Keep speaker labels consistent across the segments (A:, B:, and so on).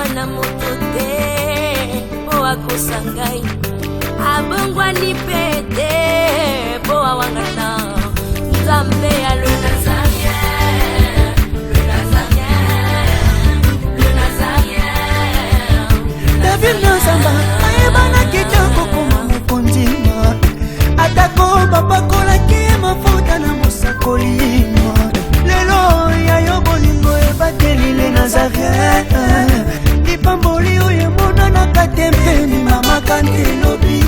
A: Mwana moto te mpo akosa ngai, abongwani mpe te mpo awangana Nzambe ya le Nazarien, le Nazarien, le Nazarien.
B: David Nozamba ayebanaki te kokoma mokonzi, atako bapakolaki ye mafuta na mosakoli. Lelo ya yo bolingo ebateli le Nazarien, lipamboli oyo emonanaka te mpe mimamaka nte lobi.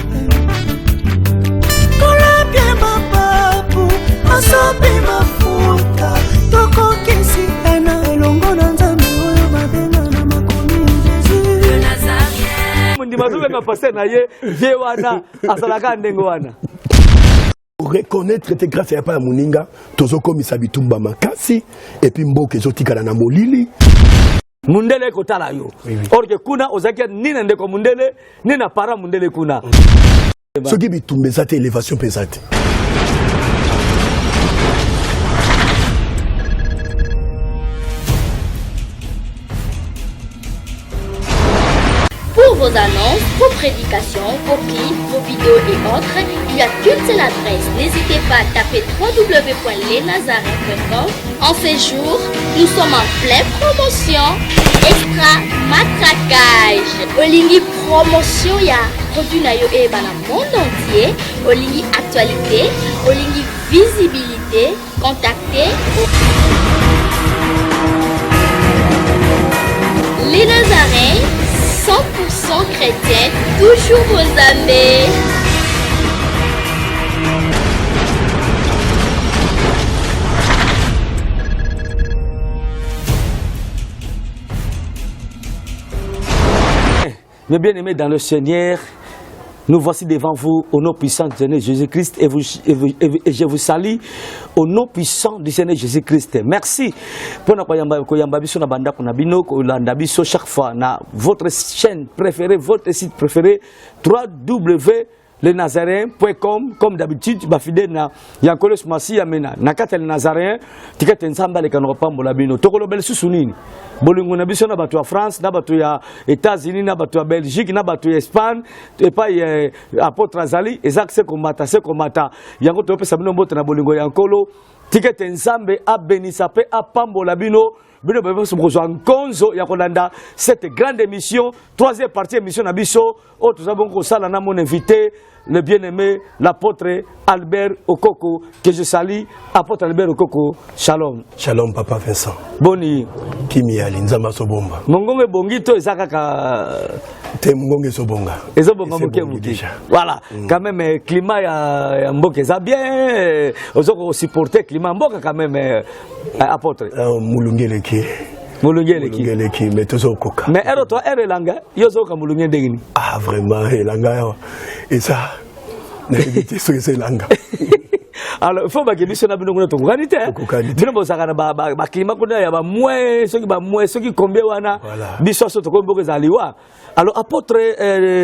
B: Kolapie mapapu masopi mafuta, tokokisi ena elongo na Nzambe oyo babenga na makomi Jésus.
A: Le Nazarien.
C: Mondima azobenga pasteur na ye ye wana azalaka ndenge wana.
D: Reconnaître te grâce ya pa ya moninga, tozokomisa bitumba makasi et puis mboka ezotikala na molili.
C: Mundele ekotala yo or que kuna ozalaki ni na ndeko mundele ni na parent mundele kuna.
D: Soki bitumba eza te, élévation mpe eza te.
E: Pour vos annonces, vos prédications, vos clips, vos vidéos et autres, il n'y a qu'une seule adresse. N'hésitez pas à taper www.lesnazareens.com. En ces jours, nous sommes en pleine promotion. Extra matraquage. Olingi promotion ya produit na yo et dans le monde entier. Olingi actualité, olingi visibilité, contactez Les Nazaréens, 100% chrétiens, toujours vos amis.
C: Mes bien-aimés dans le Seigneur, nous voici devant vous au nom puissant du Seigneur Jésus-Christ et, vous, et, vous, et, vous, et je vous salue au nom puissant du Seigneur Jésus-Christ. Merci pour na koyamba koyamba biso na bandako na bino kolanda biso chaque fois na votre chaîne préférée, votre site préféré 3W lenazaréen.com. Comme d'habitude, bafidèle na ya Nkolo Yesu Masiya mena na kati ya le Nazaréen, tika ete Nzambe aleka na kopambola bino. Tokolobela lisusu nini? Bolingo na biso na bato ya France, na bato ya États-Unis, na bato ya Belgique, na bato ya Espagne epai eh, apôtre azali, eza se komata se komata. Yango topesa bino mbote na bolingo ya Nkolo. Tika ete Nzambe abenisa mpe apambola bino. Bino bayebi bokozwa nkonzo ya kolanda cette grande émission, troisième partie émission na biso oyo toza bongo kosala na mon invité, le bien-aimé, l'apôtre Albert Okoko, que je salue. Apôtre Albert Okoko, shalom.
D: Shalom papa Vincent.
C: Boni?
D: Kimia, Nzambe azobomba.
C: Mongongo ebongi to eza kaka?
D: Te, mongongo ezobonga.
C: Ezobonga
D: Ese
C: moke
D: ebongi
C: moke.
D: déjà.
C: Voilà, quand même climat ya mboka eza bien, ozo kosupporter climat ya mboka quand même, apôtre?
D: Molungi eleki.
C: Molungi eleki.
D: Molungi eleki, mais tozokoka.
C: Mais ere to ere elanga, yo ozoyoka molungi ndenge nini?
D: Ah vraiment, elanga awa eza, nayebi te soki eza elanga.
C: Alors il faut bake biso na bino kuna tokokani te.
D: Tokokani te.
C: Bino bozalaka na baclimat kuna ya bamoin soki bamoin soki combien wana.
D: Voilà.
C: Biso so tokomi mboka ezala liwa. Alors apôtre,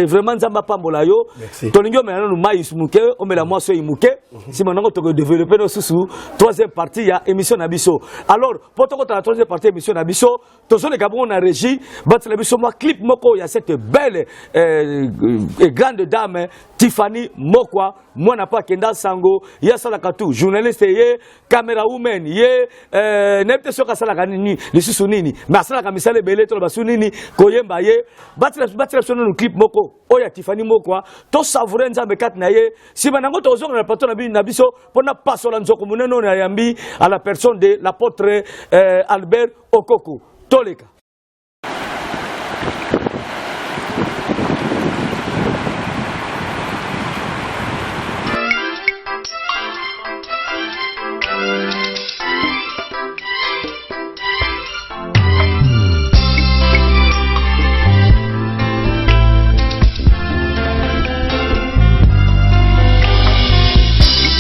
C: vraiment Nzambe apambola yo.
D: Merci.
C: Tolingi omela nanu mai moke, omela mwa soi moke, nsima nango tokodévelopper no susu troisième partie ya émission na biso. Alors mpo tokota na troisième partie ya émission na biso, tozoleka bongo na régie batela biso mwa clip moko ya cette belle et grande dame Tiffany Mokwa, mwana mpo akenda sango. Ye asalaka tout, journaliste ye, camera woman ye, nayebi te soki asalaka nini lisusu nini, mais asalaka misala ebele. Toloba su nini, koyemba ye. Batela biso nanu clip moko oyo ya Tiffany Mokwa, tosavourer Nzambe kati na ye. Nsima nango tozonga na plateau na biso mpona pasola nzoko monene oyo nayambi à la personne de l'apôtre Albert Okoko. Toleka.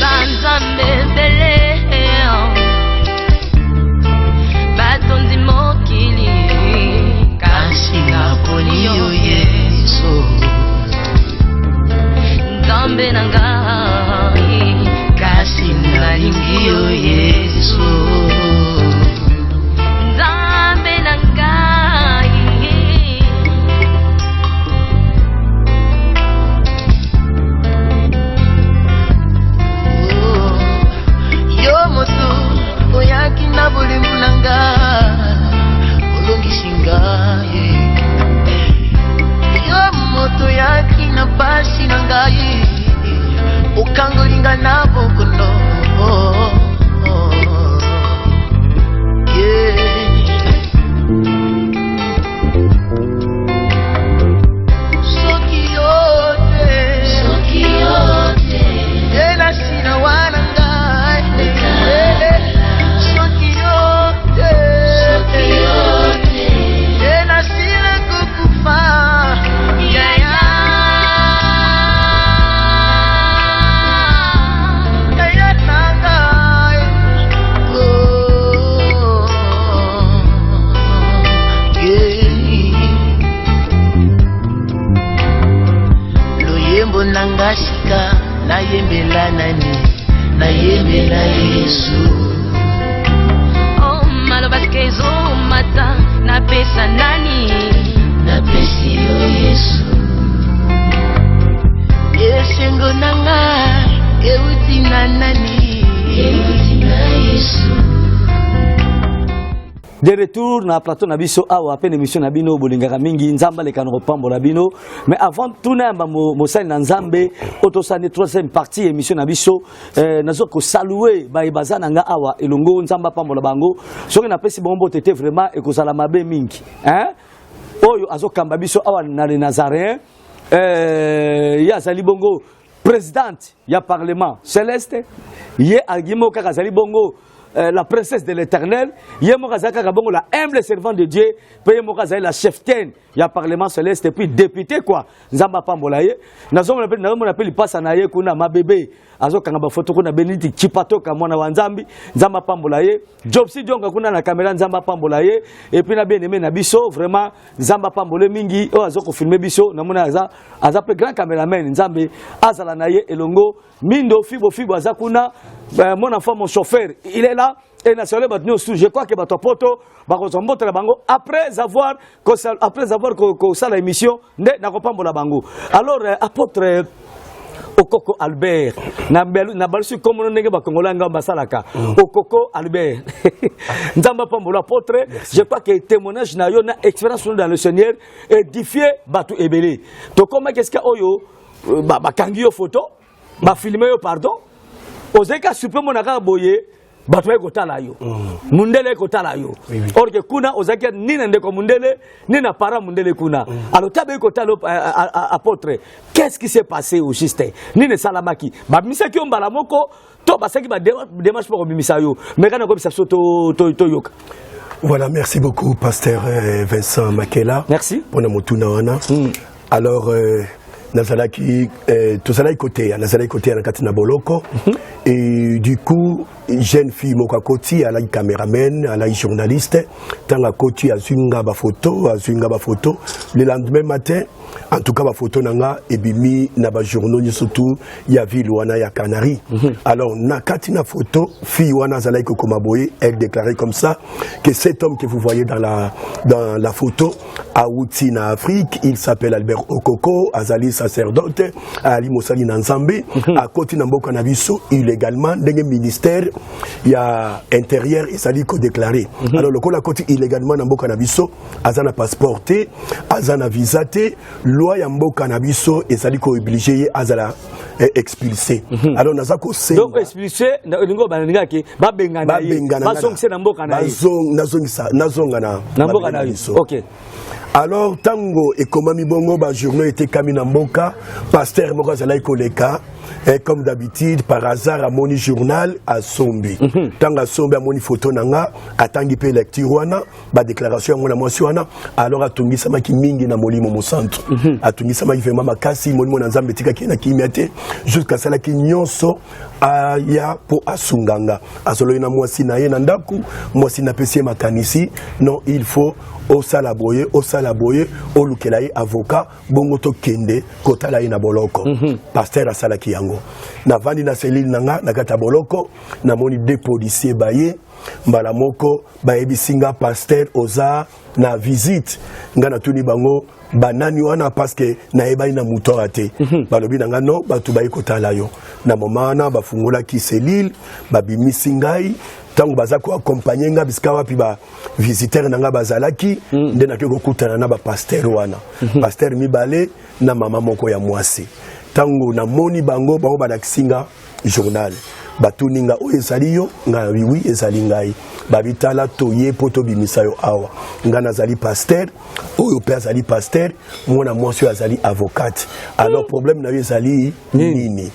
A: Banzambe ebele batondi mokili.
F: Okangoli nga na bokono. Oh. Yeah. Soki yo te,
A: Soki yo te,
F: nde nasila wana ngai. Soki yo te,
A: soki yo te,
F: nde nasila kokufa.
A: Yaya.
F: Yaya na ngai. Oh, yeah. Loyembo na nga sika nayembela nani? Nayembela Yesu.
A: Oh, maloba sika ezomata, napesa nani?
F: Napesi yo Yesu. Esengo na nga euti na nani?
A: Euti na Yesu.
C: De retour na plateau na biso awa pe na émission na bino bolingaka mingi, Nzambe aleka na kopambola bino. Mais avant tout, nayamba mosali na Nzambe oyo tosali troisième partie ya émission na biso, nazo kosaluer baye baza na nga awa elongo. Nzambe apambola bango. Soki napesi bango mbote te, vraiment ekozala mabe mingi, hein? Oyo azokamba biso awa na le Nazaréen, ye azali bongo présidente ya Parlement céleste. Ye ye moko kaka azali bongo la princesse de l'Éternel. Ye moko azali kaka bongo la humble servante de Dieu, mpe ye moko azali la cheftaine ya Parlement céleste et puis député quoi. Nzambe apambola ye. Nazomona mpe lipasa na ye kuna, mabebe azokanga bafoto kuna, Beniti Chipatoka, mwana wa Nzambi. Nzambe apambola ye. Jobsi Dionga kuna na kamera, Nzambe apambola ye. Et puis na bien aimé na biso, vraiment Nzambe apambola mingi, oyo azokofilmer biso. Namoni aza mpe grand cameraman. Nzambe azala na ye elongo. Mindo Fibo Fibo aza kuna, mon enfant, mon chauffeur, il est là. Et national bato nyonso, je crois que bato ya poto bakozwa mbote na bango après avoir kosala émission nde nakopambola bango. Alors apôtre Okoko Albert, na balusi komona ndenge bakongola ngambo basalaka Okoko Albert. Nzambe apambola, apôtre. Je crois que témoignage na yo na expérience no dans le Seigneur édifie bato ebele. Tokomaki esika oyo bakangi yo photo, bafilmer yo, pardon, ozali ka surpris, mona kaka boye bato baye kotala yo, mundele kotala yo, or que kuna ozalaki ni na ndeko mundele ni na parent mundele kuna. Alors ta baye kotala yo, apôtre, qu'est-ce qui s'est passé au juste? Nini esalamaki? Babimisaki yo mbala moko to basalaki badémarche mpo kobimisa yo? Mais kana koyebisa biso toyoka.
D: Voilà, merci beaucoup, pasteur Vincent Makela.
C: Merci.
D: Pour la motuna wana. Alors, nazalaki, tozalaki koteya, nazalaki koteya na kati na boloko. Et du coup, jeune fille moko akoti, alaki caméraman, alaki journaliste. Ntango akoti, azwi nga bafoto, azwi nga bafoto. Le lendemain matin, en tout cas, bafoto na nga ebimi na bajournaux nyonso tout ya ville wana ya Canaries. Alors, na kati na photo, fille wana azalaki kokoma boye, elle déclarait comme ça que cet homme que vous voyez dans la photo awuti na Afrique, il s'appelle Albert Okoko, azali sacerdote, ali mosali na Nzambe, akoti na mboka na biso illégalement, ndenge ministère ya Intérieur ezali kodéclarer. Alors lokola akoti illégalement na mboka na biso, aza na passeport te, aza na visa te, loi ya mboka na biso ezali koobliger ye azala expulsé. Alors naza kosenga
C: Donc expulsé olingi balingaki babengana ye,
D: babengana.
C: Bazongisa na mboka na ye.
D: Nazongisa, nazonga na
C: na mboka na ye.
D: biso. Alors ntango ekomami bongo, bajournaux etekami na mboka, pasteur moko azalaki koleka, comme d'habitude, par hasard amoni journal, asombi. Ntango asombi, amoni photo na nga, atangi mpe lecture wana, badéclaration yango na mwasi wana. Alors atungisamaki mingi na Molimo Mosantu. Atungisamaki vraiment makasi. Molimo na Nzambe etikaki ye na kimia te jusqu'à asalaki nyonso aya mpo asunga nga. Azoloki na mwasi na ye na ndako, mwasi napesi ye makanisi: non, il faut osala boye, osala boye, olukela ye avocat, bongo tokende kotala ye na boloko. Pasteur asalaki yango. Navandi na cellule na nga na kati ya boloko, namoni deux policiers baye mbala moko, bayebisi nga: "Pasteur, oza na visite." Nga natuni bango banani wana, parce que nayebani na moto awa te. Balobi na nga: "No, bato baye kotala yo." Na moma wana bafungolaki cellule, babimisi ngai. Ntango baza koaccompagner nga bisika wapi bavisiteur na nga bazalaki, nde nake kokutana na bapasteur wana, pasteur mibale na mama moko ya mwasi. Ntango Ntango namoni bango, bango balakisi nga journal, batuni nga: "Oyo ezali yo?" Ngai nabi: "Oui, ezali ngai." Babi: "Tala, toye mpo tobimisa yo awa. Ngai nazali pasteur, oyo mpe azali pasteur, mwana mwasi oyo azali avocate. Alors problème na yo ezali nini?"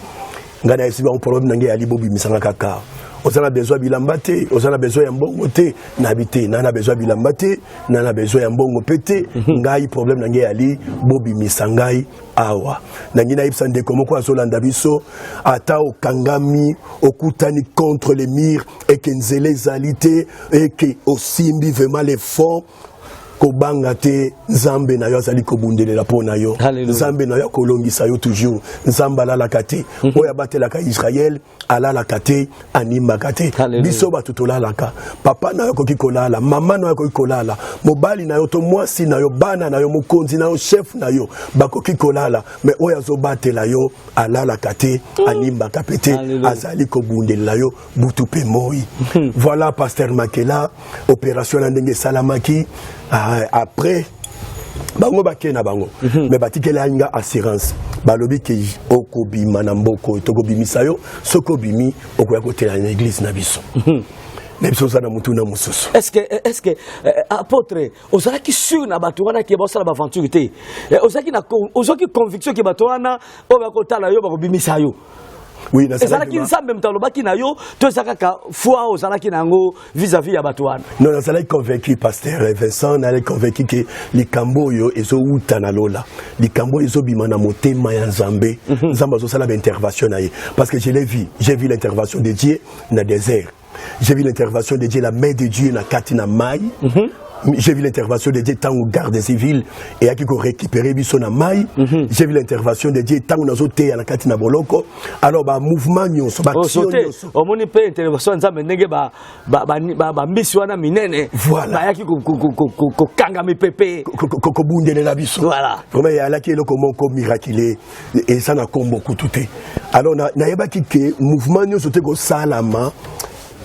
D: Ngai nayebisi bango: "Problème na ngai eyali bobimisanga kaka." "Oza na besoin ya bilamba te? Oza na besoin ya mbongo te?" Nabi: "Te, na besoin ya bilamba te, na besoin ya mbongo mpe te. Ngai problème na ngai eyali bobimisa ngai awa." Nangi nayebisa ndeko moko azolanda biso: ata okangami, okutani contre le mur, eke nzela ezali te, eke osimbi vraiment le fond, kobanga te. Nzambe na yo azali kobundelela mpo na yo.
C: Alléluia.
D: Nzambe na yo akolongisa yo toujours. Nzambe alalaka te. Oyo abatelaka Israel alalaka te, animbaka te.
C: Alléluia.
D: Biso bato tolalaka. Papa na yo akoki kolala, mama na yo akoki kolala, mobali na yo to mwasi na yo, bana na yo, mokonzi na yo, chef na yo bakoki kolala, mais oyo azobatela yo alalaka te, animbaka mpe te.
C: Alléluia.
D: Azali kobundelela yo butu mpe moi. Voilà, pasteur Makela, opération na ndenge esalamaki. Ah, après bango bakei na bango, mais batikeli nga assurance. Balobi ke okobima na mboka oyo, tokobimisa yo. Soki obimi, okoya kotela na église na biso. Na biso oza na motuna mosusu.
C: Est-ce que apôtre, ozalaki sûr na bato wana ke basala baventure te? Ozalaki conviction ke bato wana oyo bakotala yo, bakobimisa yo?
D: Oui.
C: Ezalaki Nzambe moto alobaki na yo to eza kaka foi ozalaki na yango vis-à-vis ya bato wana?
D: Non, nazalaki convaincu, pasteur Vincent. Nazalaki convaincu ke likambo oyo ezowuta na lola, likambo oyo ezobima na motema ya Nzambe. Nzambe azosala baintervention na ye, parce que je l'ai vu, j'ai vu l'intervention de Dieu na désert, j'ai vu l'intervention de Dieu, la main de Dieu na kati na mai. J'ai vu l'intervention de Dieu ntango garde civile eyaki korécupérer biso na mai. J'ai vu l'intervention de Dieu ntango nazoteya na kati na boloko. Alors bamouvement nyonso, baaction
C: Osote
D: nyonso.
C: Omoni mpe intervention ya Nzambe ndenge bambisi wana minene
D: Voilà.
C: bayaki kokanga mipepe.
D: Kobundelela biso.
C: Voilà.
D: Vraiment, eyalaki eloko moko miraculé, eza na nkombo kutu te. Alors nayebaki ke mouvement nyonso te kosalama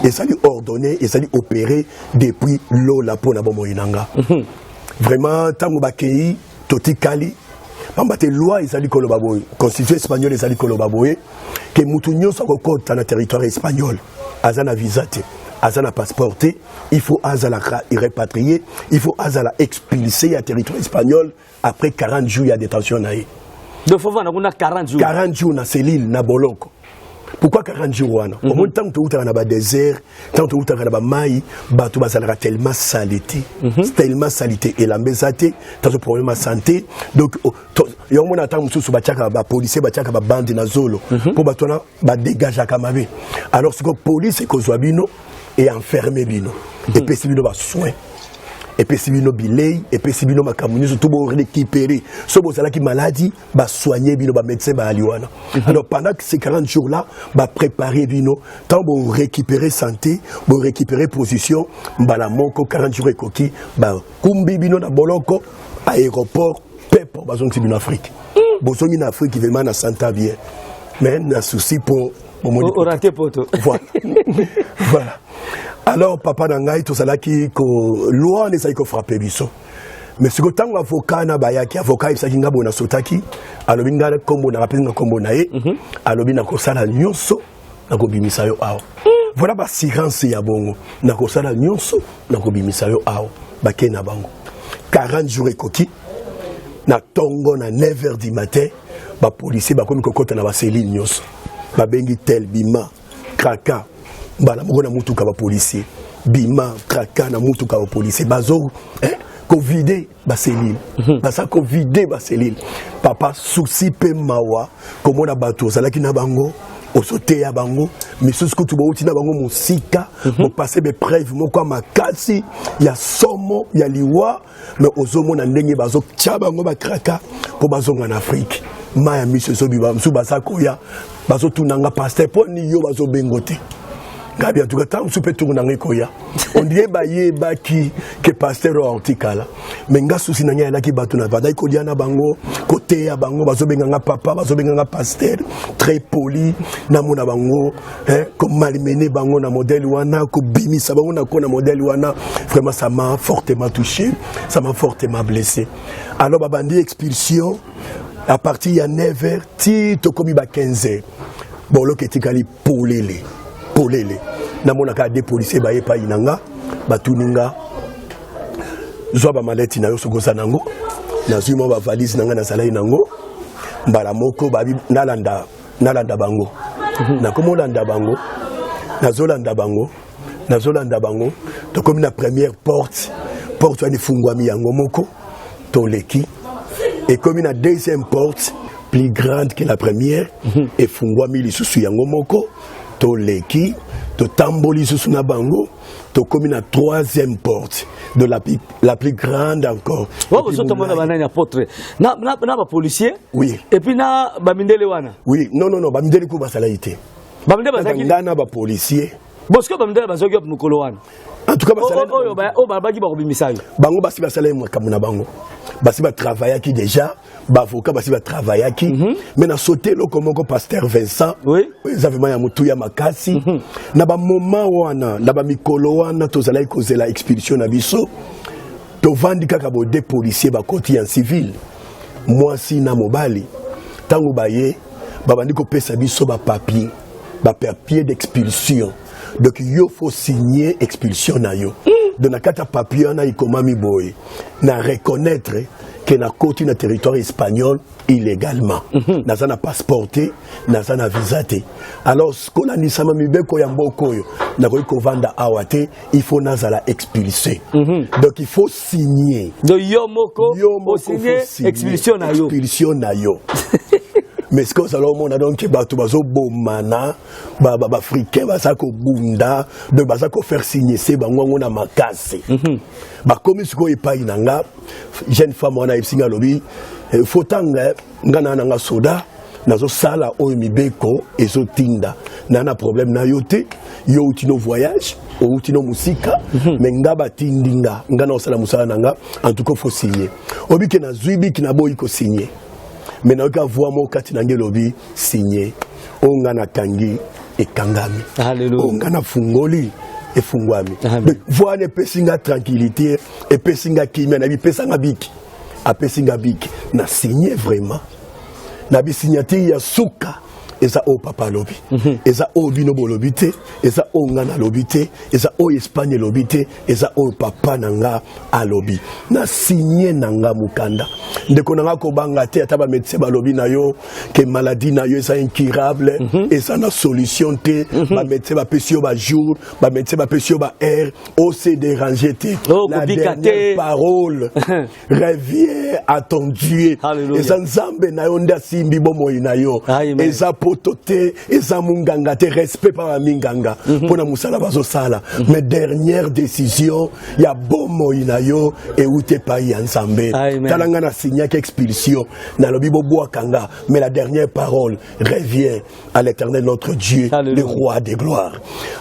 D: ezali ordonné, ezali opéré depuis lola mpo na bomoi na nga. Vraiment, ntango bakei, totikali, pamba te loi ezali koloba boye, constitution espagnole ezali koloba boye ke mutu nyonso akokɔta na territoire espagnol, aza na visa te, aza na passeport te, il faut azala répatrié, il faut azala expulsé ya territoire espagnol après 40 jours ya détention na ye.
C: Donc faut vanda kuna 40 jours?
D: 40 jours na cellule, na boloko. Pourquoi 40 jours wana? Omoni, ntango toutaka na badésert, ntango toutaka na bamai, bato bazalaka tellement saleté, tellement salité, elamba eza te, tazo problème ya santé. Donc yango mona, ntango mosusu batiaka bapolicier, batiaka babande na zolo mpo bato wana badégageaka mabe. Alors sikoyo police ekozwa bino, eenferme bino, epesi bino basoin, epesi bino bilei, epesi bino makambo nyonso to borécupérer. So bozalaki maladi, basoigne bino, bamédecin bayali wana. Alors pendant ces 40 jours là, bapréparé bino. Ntango borécupérer santé, borécupérer position, mbala moko 40 jours ekoki, bakumbi bino na boloko, aéroport pepo, bazongisi bino Afrique. Bozongi na Afrique, vraiment na santa bien, mais na souci mpo bomoni.
C: Oraté poto.
D: Voilà. Alors papa na ngai, tozalaki ko loi wana ezalaki kofrappe biso. Mais sikoyo ntango avocat na bayaki, avocat ayebisaki ngai boye, nasotaki, alobi ngai nkombo na, apesi nga nkombo na ye, alobi: "Nakosala nyonso, nakobimisa yo awa." Voilà, baassurance ya bongo: "Nakosala nyonso, nakobimisa yo awa." Bakei na bango, 40 jours ekoki, na ntongo na 9 heures du matin, bapolicier bakomi kokɔta na bacellule nyonso, babengi tel: "Bima." Kraka, mbala moko na mutuka bapolicier, bima. Kraka, na mutuka bapolicier, bazo kovider bacellule, baza kovider bacellule. Papa, souci mpe mawa komona bato ozalaki na bango, ozoteya bango, misusu kutu bouti na bango mosika, bopase baépreuve moko ya makasi, ya somo, ya liwa, mais ozomona ndenge bazotia bango bakraka mpo bazonga na Afrique. Mai ya miso ezobima. Mosusu baza koya, bazotunanga: "Pasteur, mpo ni yo bazobengo te?" Ngabi: "Antuka, ntango mosusu mpe ntungu na ngai koya." Ondie bayebaki ke pasteur oyo aotikala. Mais nga, souci na ngai ayalaki bato na bandaki kolia na bango, koteya bango, bazobenga nga papa, bazobenga nga pasteur, très poli. Namona bango komalmener bango na modèle wana, kobimisa bango na ko na modèle wana, vraiment ça m'a fortement touché, ça m'a fortement blessé. Alors babandi expulsion. À partir ya 9 heures ti tokomi ba 15 heures, boloko etikali polele polele. Namonaka deux policiers baye epai na nga, batuni nga: "Zwa bamaleti na yo soki oza nango." Nazwi mwa bavalise na ngai nazalaki nango. Mbala moko babi nalanda, nalanda bango. Nakomolanda bango, nazolanda bango, nazolanda bango. Tokomi na première porte, porte wana efungwami yango moko, toleki. Ekomi na deuxième porte, plus grande que la première, efungwami lisusu yango moko, toleki. Totamboli lisusu na bango, tokomi na troisième porte de la plus grande encore.
C: Wa bozotambola banani, apôtre? Na bapolicier?
D: Oui.
C: Et puis na bamindele wana?
D: Oui, non, non, non, bamindele ku bazalaki te.
C: Bamindele bazalaki?
D: Nga na bapolicier.
C: Bosiko bamindele bazwaki wapi mokolo wana?
D: En tout cas basala
C: Oyo balobaki bakobimisa yo.
D: Bango basi basala makambo na bango, basi batravaillaki déjà, baavocat basi batravaillaki. Mais na sote eloko moko, pasteur Vincent, oyo eza vraiment ya motuya makasi. Na bamoma wana, na bamikolo wana tozalaki kozela expulsion na biso, tovandi kaka bo, deux policier bakoti ya civil, mwasi na mobali. Ntango baye, babandi kopesa biso bapapier, bapapier d'expulsion. Donc yo faut signer expulsion na yo. Donc na kati ya papier wana ekomami boye: na reconnaître ke nakoti na territoire espagnol illégalement, naza na passeport te, naza na visa te. Alors kolandisama mibeko ya mboka oyo, nakoki kovanda awa te, il faut nazala expulsé. Donc il faut signer.
C: Donc yo moko
D: Yo moko
C: osigné
D: faut signer
C: expulsion na yo.
D: Expulsion na yo. Mais ce que ozala omona, donc bato bazobomana, baafricain baza kobunda, donc baza kofaire signer se bango yango na makasi. Bakomi sikoyo epai na nga, jeune femme wana ayebisi nga, alobi: "Faut tanga nga na nga soda, nazosala oyo mibeko ezotinda na problème na yo te. Yo outi no voyage, outi no mosika, mais nga batindi nga, nga na osala mosala na nga. En tout cas faut signer." Obike nazwi biki, naboyi kosigner, mais nayoki voix moko kati na ngai elobi: "Signe. Oyo nga nakangi ekangami,
C: Alléluia.
D: oyo nga nafungoli efungwami."
C: Amen.
D: Donc, voix wana epesi nga tranquillité, epesi nga kimia. Nayebi epesa nga biki, apesi nga biki, na signe vraiment. Na bisignature ya suka eza oyo papa alobi, eza oyo bino bolobi te, eza oyo nga nalobi te, eza oyo Espagne elobi te, eza oyo papa na nga alobi. Na signe na nga mokanda. Ndeko na nga, kobanga te. Ata bamédecin balobi na yo ke maladie na yo eza incurable, eza na solution te, bamédecin bapesi yo bajour, bamédecin bapesi yo baheure, ose déranger te.
C: Oh,
D: La
C: kobika te.
D: dernière parole revient à ton Dieu.
C: Alléluia.
D: Eza Nzambe na yo nde asimbi bomoi na yo.
C: Amen.
D: Eza poto te, eza monganga te. Respect pa baminganga mpo na mosala bazosala, mais dernière décision ya bomoi na yo euti epai ya Nzambe.
C: Amen.
D: Tala nga, nasignaki expulsion, nalobi bobwaka nga, mais la dernière parole revient à l'Éternel notre Dieu,
C: Alléluia.
D: le roi de gloire.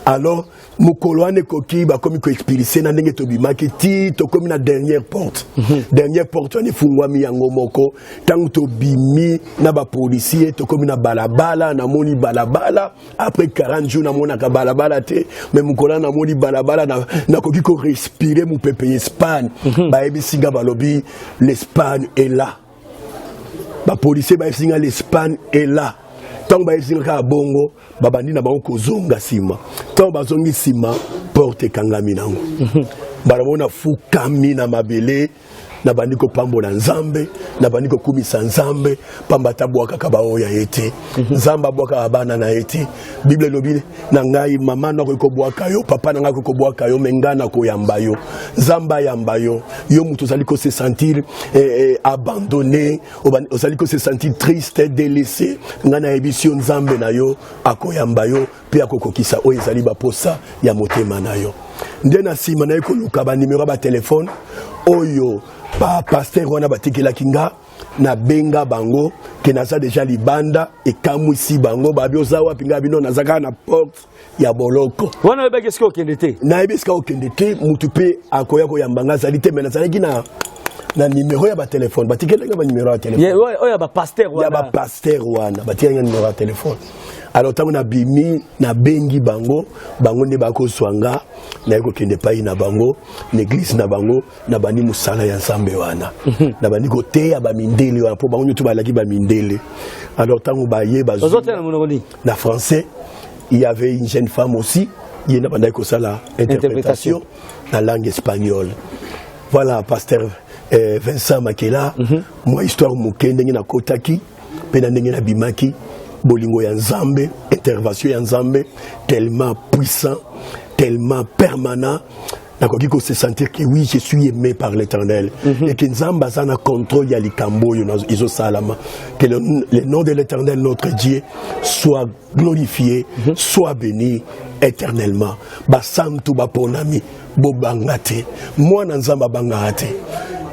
D: Alors mokolo wana ekoki, bakomi koexpulser na ndenge tobimaki ti tokomi na dernière porte. Dernière porte wana efungwami yango moko. Ntango tobimi na bapolicier, tokomi na balabala, namoni balabala. Après 40 jours namonaka balabala te, mais mokolo wana namoni balabala, nakoki korespirer mopepe ya Espagne. Bayebisi nga, balobi: "L'Espagne est là." Bapolicier bayebisi nga: "L'Espagne est là." Ntango bayebisi nga kaka bongo, babandi na bango kozonga nsima. Ntango bazongi nsima, porte ekangami nango. Mbala moko nafukami na mabele, nabandi kopambola Nzambe, nabandi kokumisa Nzambe, pamba te abwakaka baoyo ye te. Nzambe abwakaka bana na ye te. Bible elobi na ngai: "Mama nakoki kobwaka yo, papa na ngai akoki kobwaka yo, mais ngai nakoyamba yo." Nzambe ayamba yo. Yo moto ozali kose sentir abandonné, ozali kose sentir triste, délaissé, ngai nayebisi yo: Nzambe na yo akoyamba yo mpe akokokisa oyo ezali baposa ya motema na yo. Nde na nsima naye koluka banimero ya batelefone oyo bapasteur wana batikelaki nga. Nabenga bango ke naza deja libanda. Ekamwisi bango, babi: "Oza wapi?" Ngai bino naza kaka na porte ya boloko.
C: Wana oyebaki esika okende te?
D: Nayebi esika okende te, mutu mpe akoya koyamba nga azali te, mais nazalaki na nimero ya batelefone, batikelaki nga banimero ya telefone.
C: Oyo ya bapasteur
D: Ya
C: wana.
D: bapasteur wana, batikelaki nga nimero ya telefone. Alors ntango nabimi, nabengi bango, bango nde bakozwa nga, naye kokende epai na bango, na église na bango. Nabandi mosala ya Nzambe wana, nabandi koteya bamindele wana, mpo bango nyonso balaki bamindele. Alors ntango baye bazwi
C: Ozotela na monoko nini?
D: Na français. Il y avait une jeune femme aussi, ye na bandaki kosala interprétation na langue espagnole. Voilà, pasteur Vincent Makela. Mwa histoire moke, ndenge nakotaki mpe na ndenge nabimaki. Bolingo ya Nzambe, intervention ya Nzambe tellement puissant, tellement permanent, nakoki kose sentir que oui, je suis aimé par l'Éternel et que Nzambe aza na contrôle ya likambo oyo ezosalama. Que le nom de l'Éternel notre Dieu soit glorifié, soit béni éternellement. Basantu baponami, bobanga te. Mwana Nzambe abangaka te.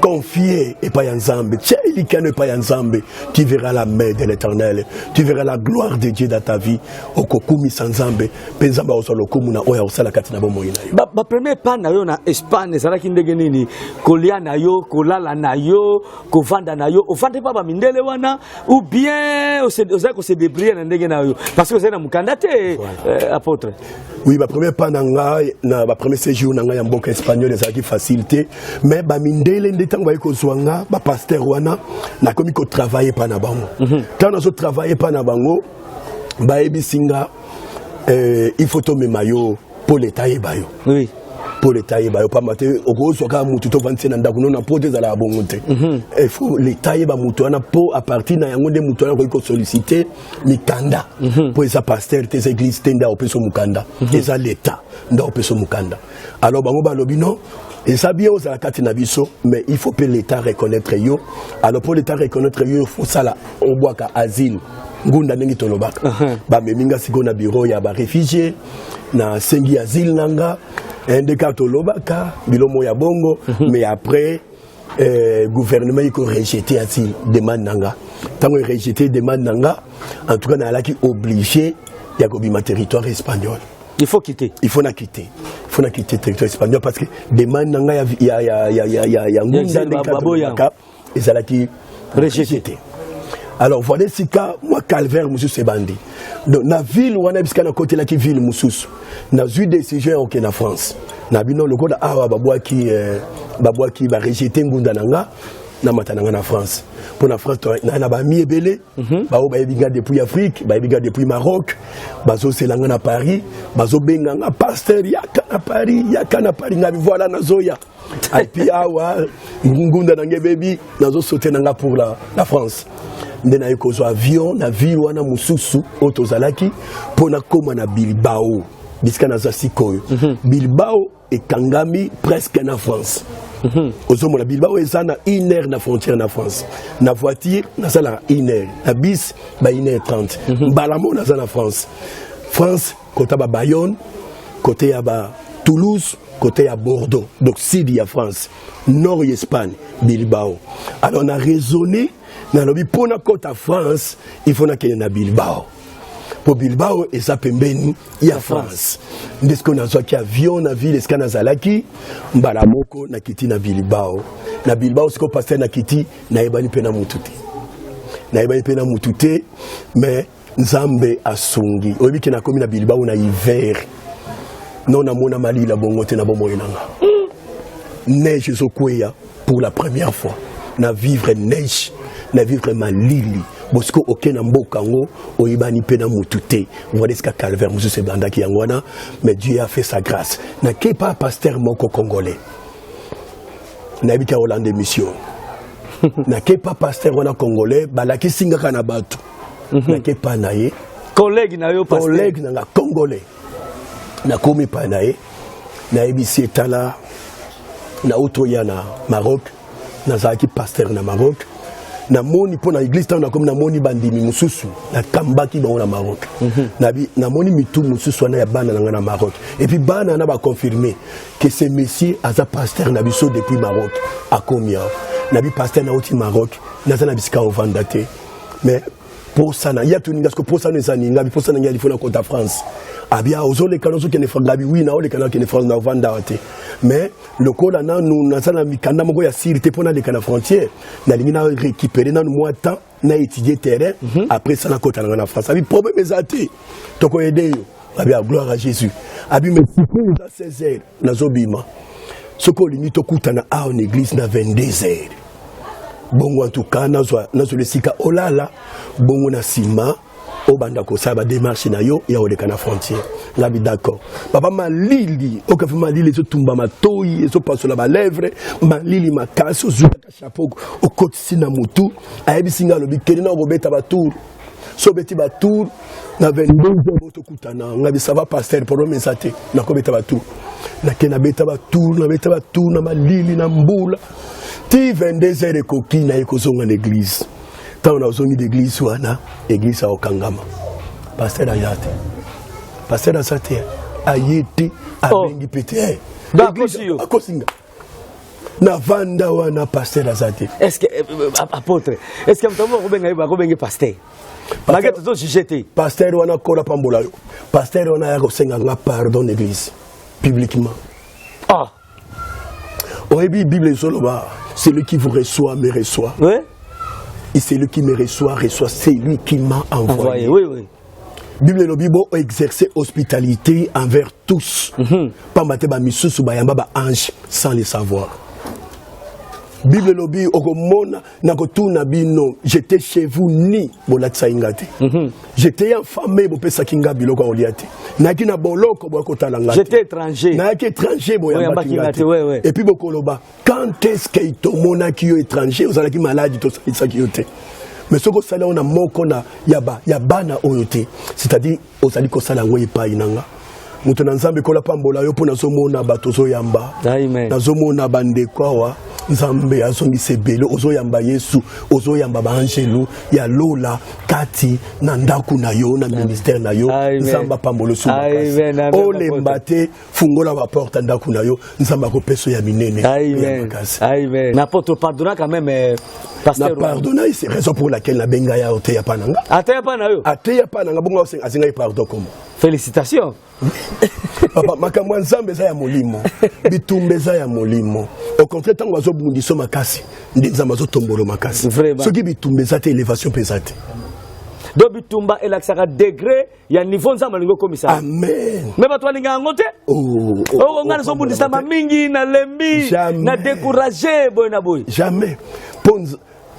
D: Confier epai ya Nzambe, tia elikano epai ya Nzambe, tu verras la main de l'Éternel, tu verras la gloire de Dieu dans ta vie. Okokumisa Nzambe mpe Nzambe akozwa lokumu na oyo akosala kati na bomoi na yo.
C: Bapremier pas na yo na Espagne ezalaki ndenge nini? Kolia na yo, kolala na yo, kovanda na yo, ovandi mpa bamindele wana ou bien ozali kose débrouiller na ndenge na yo, parce que ozali na mokanda te, apôtre?
D: Oui, bapremier pas na ngai na bapremier séjour na ngai ya mboka espagnol ezalaki facile te, mais bamindele nde ntango baye kozwa nga, bapasteur wana, nakomi kotravaille mpa na bango. Ntango nazotravaille mpa na bango, bayebisi nga il faut tomema yo mpo leta ayeba yo. Mpo leta ayeba yo, pamba te okozwa kaka mutu tovandi na ndako no na po te, ezalaka bongo te. Il faut leta ayeba mutu wana, mpo à partir na yango nde mutu wana akoki kosollicite mikanda, mpo eza pasteur te, eza église te nde akopesa mokanda, eza leta nde akopesa mokanda. Alors bango balobi: non, eza bien ozala kati na biso, mais il faut mpe l'état reconnaître yo. Alors mpo l'état reconnaître yo, il faut sala obwaka asile, ngunda ndenge tolobaka. Bamemi nga sikoyo na bureau ya baréfugié, nasengi asile na nga, nde kaka tolobaka bilomo ya bongo. Mais après gouvernement iko rejeté asile demande na nga. Ntango erejeté demande na nga, en tout cas nayalaki obligé ya kobima territoire espagnol.
C: Il faut quitter.
D: Il faut na quitter, il faut na quitter territoire espagnol, parce que demande na nga ya ngunda, ndenge kaka tolobaka, ezalaki rejeté. Alors voilà esika mwa calvaire mosusu ebandi. Donc na ville wana, bisika nakotelaki ville mosusu, nazwi décision ya kokende na France na bino. Lokola awa babwaki, barejeté ngunda na nga, namata na nga na France, mpo na France na na bami ebele bao bayebi nga depuis Afrique, bayebi nga depuis Maroc, bazosela nga na Paris, bazobenga nga: "Pasteur, yaka na Paris, yaka na Paris." Nga: "Voilà, nazoya." Et puis awa ngunda na ngai ebebi, nazosaute na nga pour la France. Nde naye kozwa avion na ville wana mosusu oyo tozalaki mpo nakóma na Bilbao, bisika naza sikoyo. Bilbao ekangami presque na France. Ozomona Bilbao eza na une heure na frontière na France. Na voiture nasalaka une heure, na bus ba 1h30, mbala moko naza na France. France kota ba Bayonne, côté ya ba Toulouse, côté ya Bordeaux, donc sud ya France, nord ya Espagne, Bilbao. Alors na raisonné, nalobi mpo nakɔta France, il faut nakende na Bilbao, mpo Bilbao eza pembeni ya France. Nde sikoyo nazwaki avion na ville esika nazalaki, mbala moko nakiti na Bilbao. Na Bilbao sikoyo, pasteur, nakiti, nayebani mpe na mutu te, nayebani mpe na mutu te, mais Nzambe asungi. Oyebi ke nakomi na Bilbao na hiver, non, namona malila bongo te na bomoi na nga. Neige ezokweya pour la première fois na vivre neige, na vivre malili. Bosiko oke na mboka yango, oyebani mpe na mutu te. Voilà esika calvaire mosusu ebandaki yango wana. Mais Dieu a fait sa grâce. Nakei pa pasteur moko congolais, nayebi te aolanda émission. Nakei pa pasteur wana congolais, balakisi ngaka na bato, nakei pa na ye.
C: Collègue na yo, pasteur?
D: Collègue na nga congolais. Nakomi pa na ye, nayebisi: "Etala, nauti oya na Maroc, nazalaki pasteur na Maroc. Namoni mpo na église, ntango nakomi, namoni bandimi mosusu, nakambaki bango na Maroc. Namoni mitu mosusu wana ya bana na ngai na Maroc, et puis bana wana baconfirme que ce monsieur aza pasteur na biso depuis Maroc, akomi awa. Nabi: 'Pasteur, nauti Maroc, naza na bisika ovanda te, mais Posa na ye atuni nga siko posa no eza nini? Ngabi posa na ngai alifo na kota France. Abia ozoleka na ozokende France? Ngabi oui, naoleka na okende France, naovanda awa te, mais lokola nanu naza na mikanda moko ya siri te mpo naleka na frontière, nalingi na récupérer nanu mwa temps na étudier terrain, après ça nakota nanga na France. Abi problème eza te, tokoyede yo. Abi a gloire à Jésus. Abi mais sikoyo eza 16 heures, nazobima. Soki olingi tokutana awa na église na 22 heures bongo, en tout cas nazwa esika olala bongo, na nsima obanda kosala badémarche na yo ya koleka na frontière. Ngabi d'accord papa. Malili okafi, malili ezotumba matoi, ezopasola balèvre, malili makasi. Ozwaka chapeau, okotisi na motu. Ayebisi nga, alobi kende na kobeta batour. So obeti batour na 22 heures tokutana. Ngabi ça va pasteur, problème eza te, nakobeta batour. Nake nabeta batour, nabeta batour na malili na mbula ti 22 heures ekoki. Naye kozonga na église. Ntango nazongi na église wana, église akokangama, pasteur aya te, pasteur aza te, aye te, abengi mpe te.
C: Donc, akosi yo.
D: Akosinga, navanda wana, pasteur aza te.
C: Est ce que apôtre, est ce que moto moko akobenga ye, bakobenge pasteur, malgré tozojuge te?
D: Pasteur wana, kola pambola yo, pasteur wana aya kosenga nga pardon na église publiquement.
C: Ah.
D: Oyebi Bible ezoloba: celui qui vous reçoit me reçoit et celui qui me reçoit reçoit celui qui m'a envoyé.
C: Envoyé, oui.
D: Bible elobi bo exercer hospitalité envers tous, pamba te bamisusu bayamba baange sans le savoir. Bible elobi okomona na kotuna bino: j'étais chez vous ni bolatisaki nga te, j'étais affamé, bopesaki nga biloko ya kolia te, nayaki na boloko, boya kotala nga te.
C: J'étais étranger.
D: Nayaki étranger, boyambaki
C: Boyambaki
D: nga
C: nga
D: te.
C: te, ouais.
D: Et puis bokoloba: quand est-ce que tomonaki yo étranger, ozalaki maladi, tosalisaki yo te? Mais soki osali yango na moko na ya bana oyo te, c'est-à-dire ozali kosala yango epai na nga. Moto na Nzambe, ekola pambola yo mpo nazomona bato ozoyamba.
C: Amen.
D: Nazomona bandeko awa. Nzambe azongisa ebele. Ozoyamba Yesu, ozoyamba baangelu ya lola kati na ndako na yo, na ministère na yo.
C: Amen.
D: Nzambe apambola osu
C: Amen, amen.
D: olemba te, fungola baporte ya ndako na yo, Nzambe akopesa ya minene ya
C: Amen.
D: makasi.
C: Amen. Mais apôtre, pardonna quand même
D: Na
C: pasteur.
D: pardonna, c'est raison pour laquelle nabenga ya oteya pa na nga.
C: Ateya pa na yo.
D: Ateya pa na nga bongo, asengai pardon komo.
C: Félicitations.
D: Papa, makambo ya Nzambe eza ya molimo, bitumba eza ya molimo. Au contraire, ntango azobundisa makasi nde Nzambe azotombolo makasi.
C: Vraiment.
D: Soki bitumba eza te, élévation mpe eza te.
C: Donc bitumba elakisaka degré ya niveau Nzambe alingi okomisa.
D: Amen.
C: Mais bato balingaka yango te.
D: Oh,
C: Oyo ngai nazobundisama mingi, nalembi,
D: Jamais.
C: na découragé boye na boye.
D: Jamais, mpo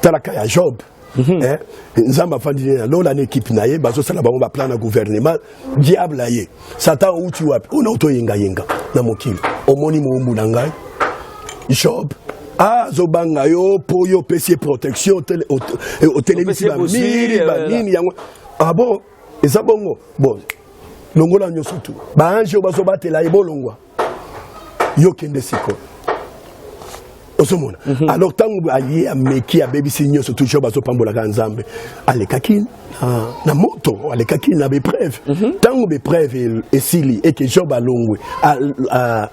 D: talaka ya Job. Eh, Nzambe afandi na lola na équipe na ye, bazosala bango baplan na gouvernement. Diable aye: Satan, outi wapi? Ona otoyengayenga na mokili, omoni mowumbu na ngai Job? Azobanga yo mpo yo opesi ye protection, otelemisi
C: Opesi ye bozwi,
D: bamiri banini yango. Ah bon, eza bongo? Bon, longola nyonso tu, baange oyo bazobatela ye bolongwa, yo kende sikoyo. Ozomona, alors ntango aye, ameki, abebisi nyonso, toujours bazopambolaka Nzambe. Alekaki na moto, alekaki na baépreuve. Ntango baépreuve esili eke Job alongwe,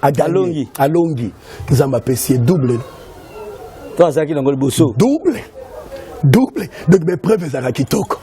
D: aganye,
C: Alongi.
D: Alongi, Nzambe apesi ye double.
C: To azalaki nango liboso.
D: Double, double. Donc baépreuve ezalaka kitoko.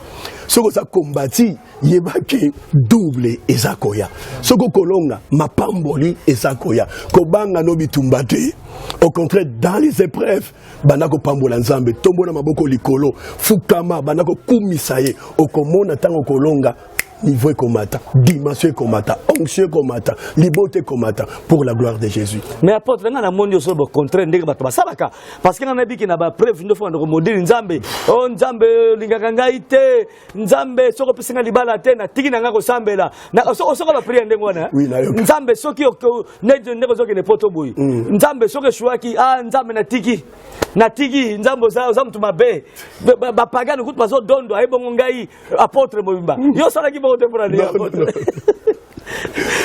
D: Soki oza kombati, yebaki double eza koya. Soki okolonga, mapamboli eza koya. Kobanga no bitumba te. Au contraire, dans les épreuves, banda kopambola Nzambe, tombola maboko likolo, fukama, banda kokumisa ye. Okomona ntango okolonga, niveau ekomata, dimension ekomata, onction ekomata, libota ekomata, pour la gloire de Jésus.
C: Mais apôtre, ngai namoni nyonso bo contraire ndenge bato basalaka, parce que ngai nayebiki na bapreuve nde fo komodeli Nzambe: o Nzambe, olingaka ngai te, Nzambe, soki opesi ngai libala te, natiki na ngai kosambela. Osoka baprière ndenge wana, eh?
D: Oui, nayoka.
C: Nzambe, soki ndenge ozokende poto boye, Nzambe, soki eshuwaki, ah Nzambe, natiki, natiki, Nzambe, oza motu mabe. Bapagani kutu bazodondo aye bongo, ngai apôtre mobimba. Yo osalaki bongo te mpona nini?
D: Non,
C: Apôtre,
D: non.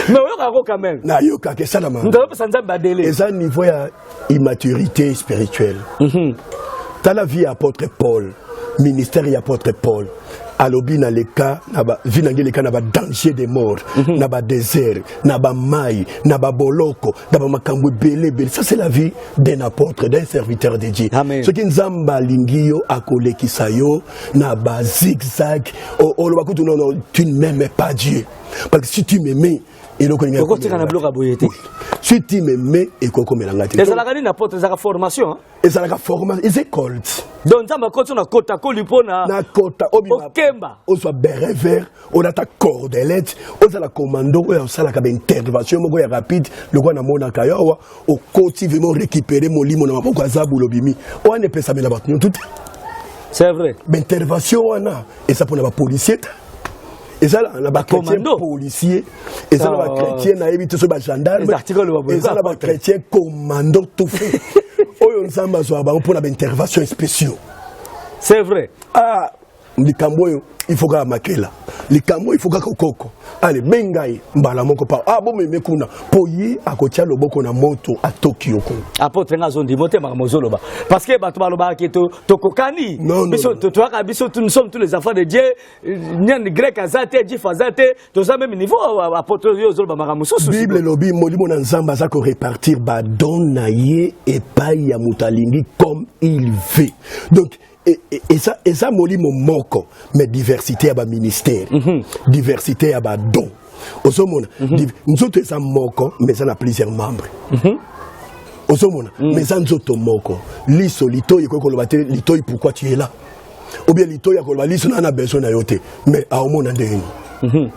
C: mais oyokaka quand même.
D: Nayokaka, esalama.
C: Moto azopesa Nzambe badele.
D: Eza niveau ya immaturité spirituelle. Tala vie ya apôtre Paul, ministère ya apôtre Paul. Alobi na leka na ba vie na ngai eleka na ba danger de mort, na ba désert, na ba mai, na ba boloko, na ba makambo ebele ebele. Ça, c'est la vie d'un apôtre, d'un serviteur de Dieu.
C: Amen.
D: Soki Nzambe alingi yo, akolekisa yo na ba zigzag. Oloba kutu non, non, tu ne m'aimais pas, Dieu, parce que si tu m'aimais, eloko elingi
C: Okotika na biloko ya boye te.
D: Si tu m'aimais, ekokomela ngai te.
C: Ezalaka nini, apôtre? Ezalaka formation, hein?
D: Ezalaka formation, eza école ti.
C: Donc Nzambe akoti na kota koli mpona
D: Na kota obima.
C: Okemba.
D: Ozwa béret vert, olata cordelette, ozala commando oyo osalaka baintervention moko ya rapide lokola namonaka yo awa. Okoti vraiment récupérer molimo na maboko ya zabulu, obimi wana, epesamela bato nyonso te.
C: C'est vrai.
D: Baintervention wana eza mpona bapolicier te, eza na bachrétien
C: Commando.
D: policier, eza na
C: Ah.
D: bachrétien nayebi te so bagendarme.
C: Eza article oyo baboye.
D: Eza na bachrétien commando tout fait oyo Nzambe azwaka bango mpona baintervention spéciaux.
C: C'est vrai.
D: Ah, likambo oyo il faut kaka makela, likambo oyo il faut kaka okoko ale benga ye mbala moko pa ah bomeme kuna mpo ye akotia loboko na moto atoki yo kuna.
C: Apôtre, nga azondima te makambo ozoloba, parce que bato balobaka ke tokokani.
D: Non, non,
C: Biso
D: non.
C: toyaka biso, nous sommes tous les enfants de Dieu. Niani grec aza te, juif aza te, toza même niveau. Apôtre, yo ozoloba makambo mosusu.
D: Bible elobi molimo na Nzambe aza korépartir badon na ye epai ya moto alingi, comme il veut. Donc eza molimo moko, mais diversité ya baministère, diversité ya badon. Ozomona, nzoto eza moko, mais eza na plusieurs membres. Ozomona, mais eza nzoto moko. Liso, litoi ekoki koloba te litoi: "Pourquoi tu es là?" Ou bien litoi akoloba liso: "Na besoin na yo te." Mais aomona ndenge nini?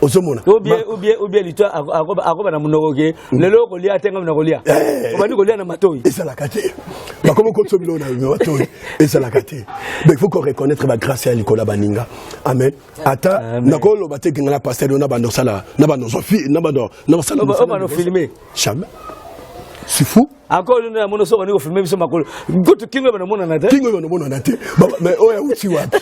D: Ozomona?
C: Ou bien lito akoba na monoko ke lelo okolia te, ngai na kolia. Obandi kolia na matoi.
D: Ezalaka te. Bakomi okotisa biloko na matoi, ezalaka te. Donc il faut qu'on reconnaître bagrâce ya likolo ya baninga. Amen. Ata
C: Amen.
D: nakoloba te kenga na pasteur na bando osala na bando ozwa fi na bando na basala.
C: Obanda ofilme.
D: Jamais, c'est fou.
C: Encore nde namona so obandi kofilme biso makolo kutu kingo ebanda omonana te.
D: Kingo oyo omonana te. Mais oyo auti wapi?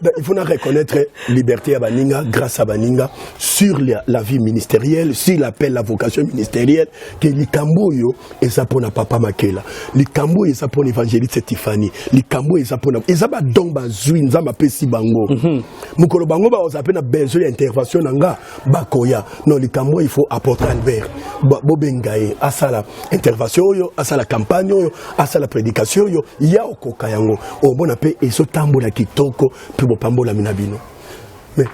D: Donc, il faut na reconnaître liberté ya baninga, grâce à baninga sur la vie ministérielle, sur l'appel, la vocation ministérielle, ke likambo oyo eza mpona papa Makela, likambo oyo eza mpona évangéliste Tiffany, likambo oyo eza mpona, eza badon bazwi, Nzambe apesi bango. Mokolo bango bakozala mpe na besoin ya intervention na nga, bakoya: "Non, likambo oyo il faut apôtre Albert." Bobenga ye asala intervention oyo, asala campagne oyo, asala prédication oyo ya okoka yango. Omona mpe ezotambola kitoko mpe bopambolami na bino. Mais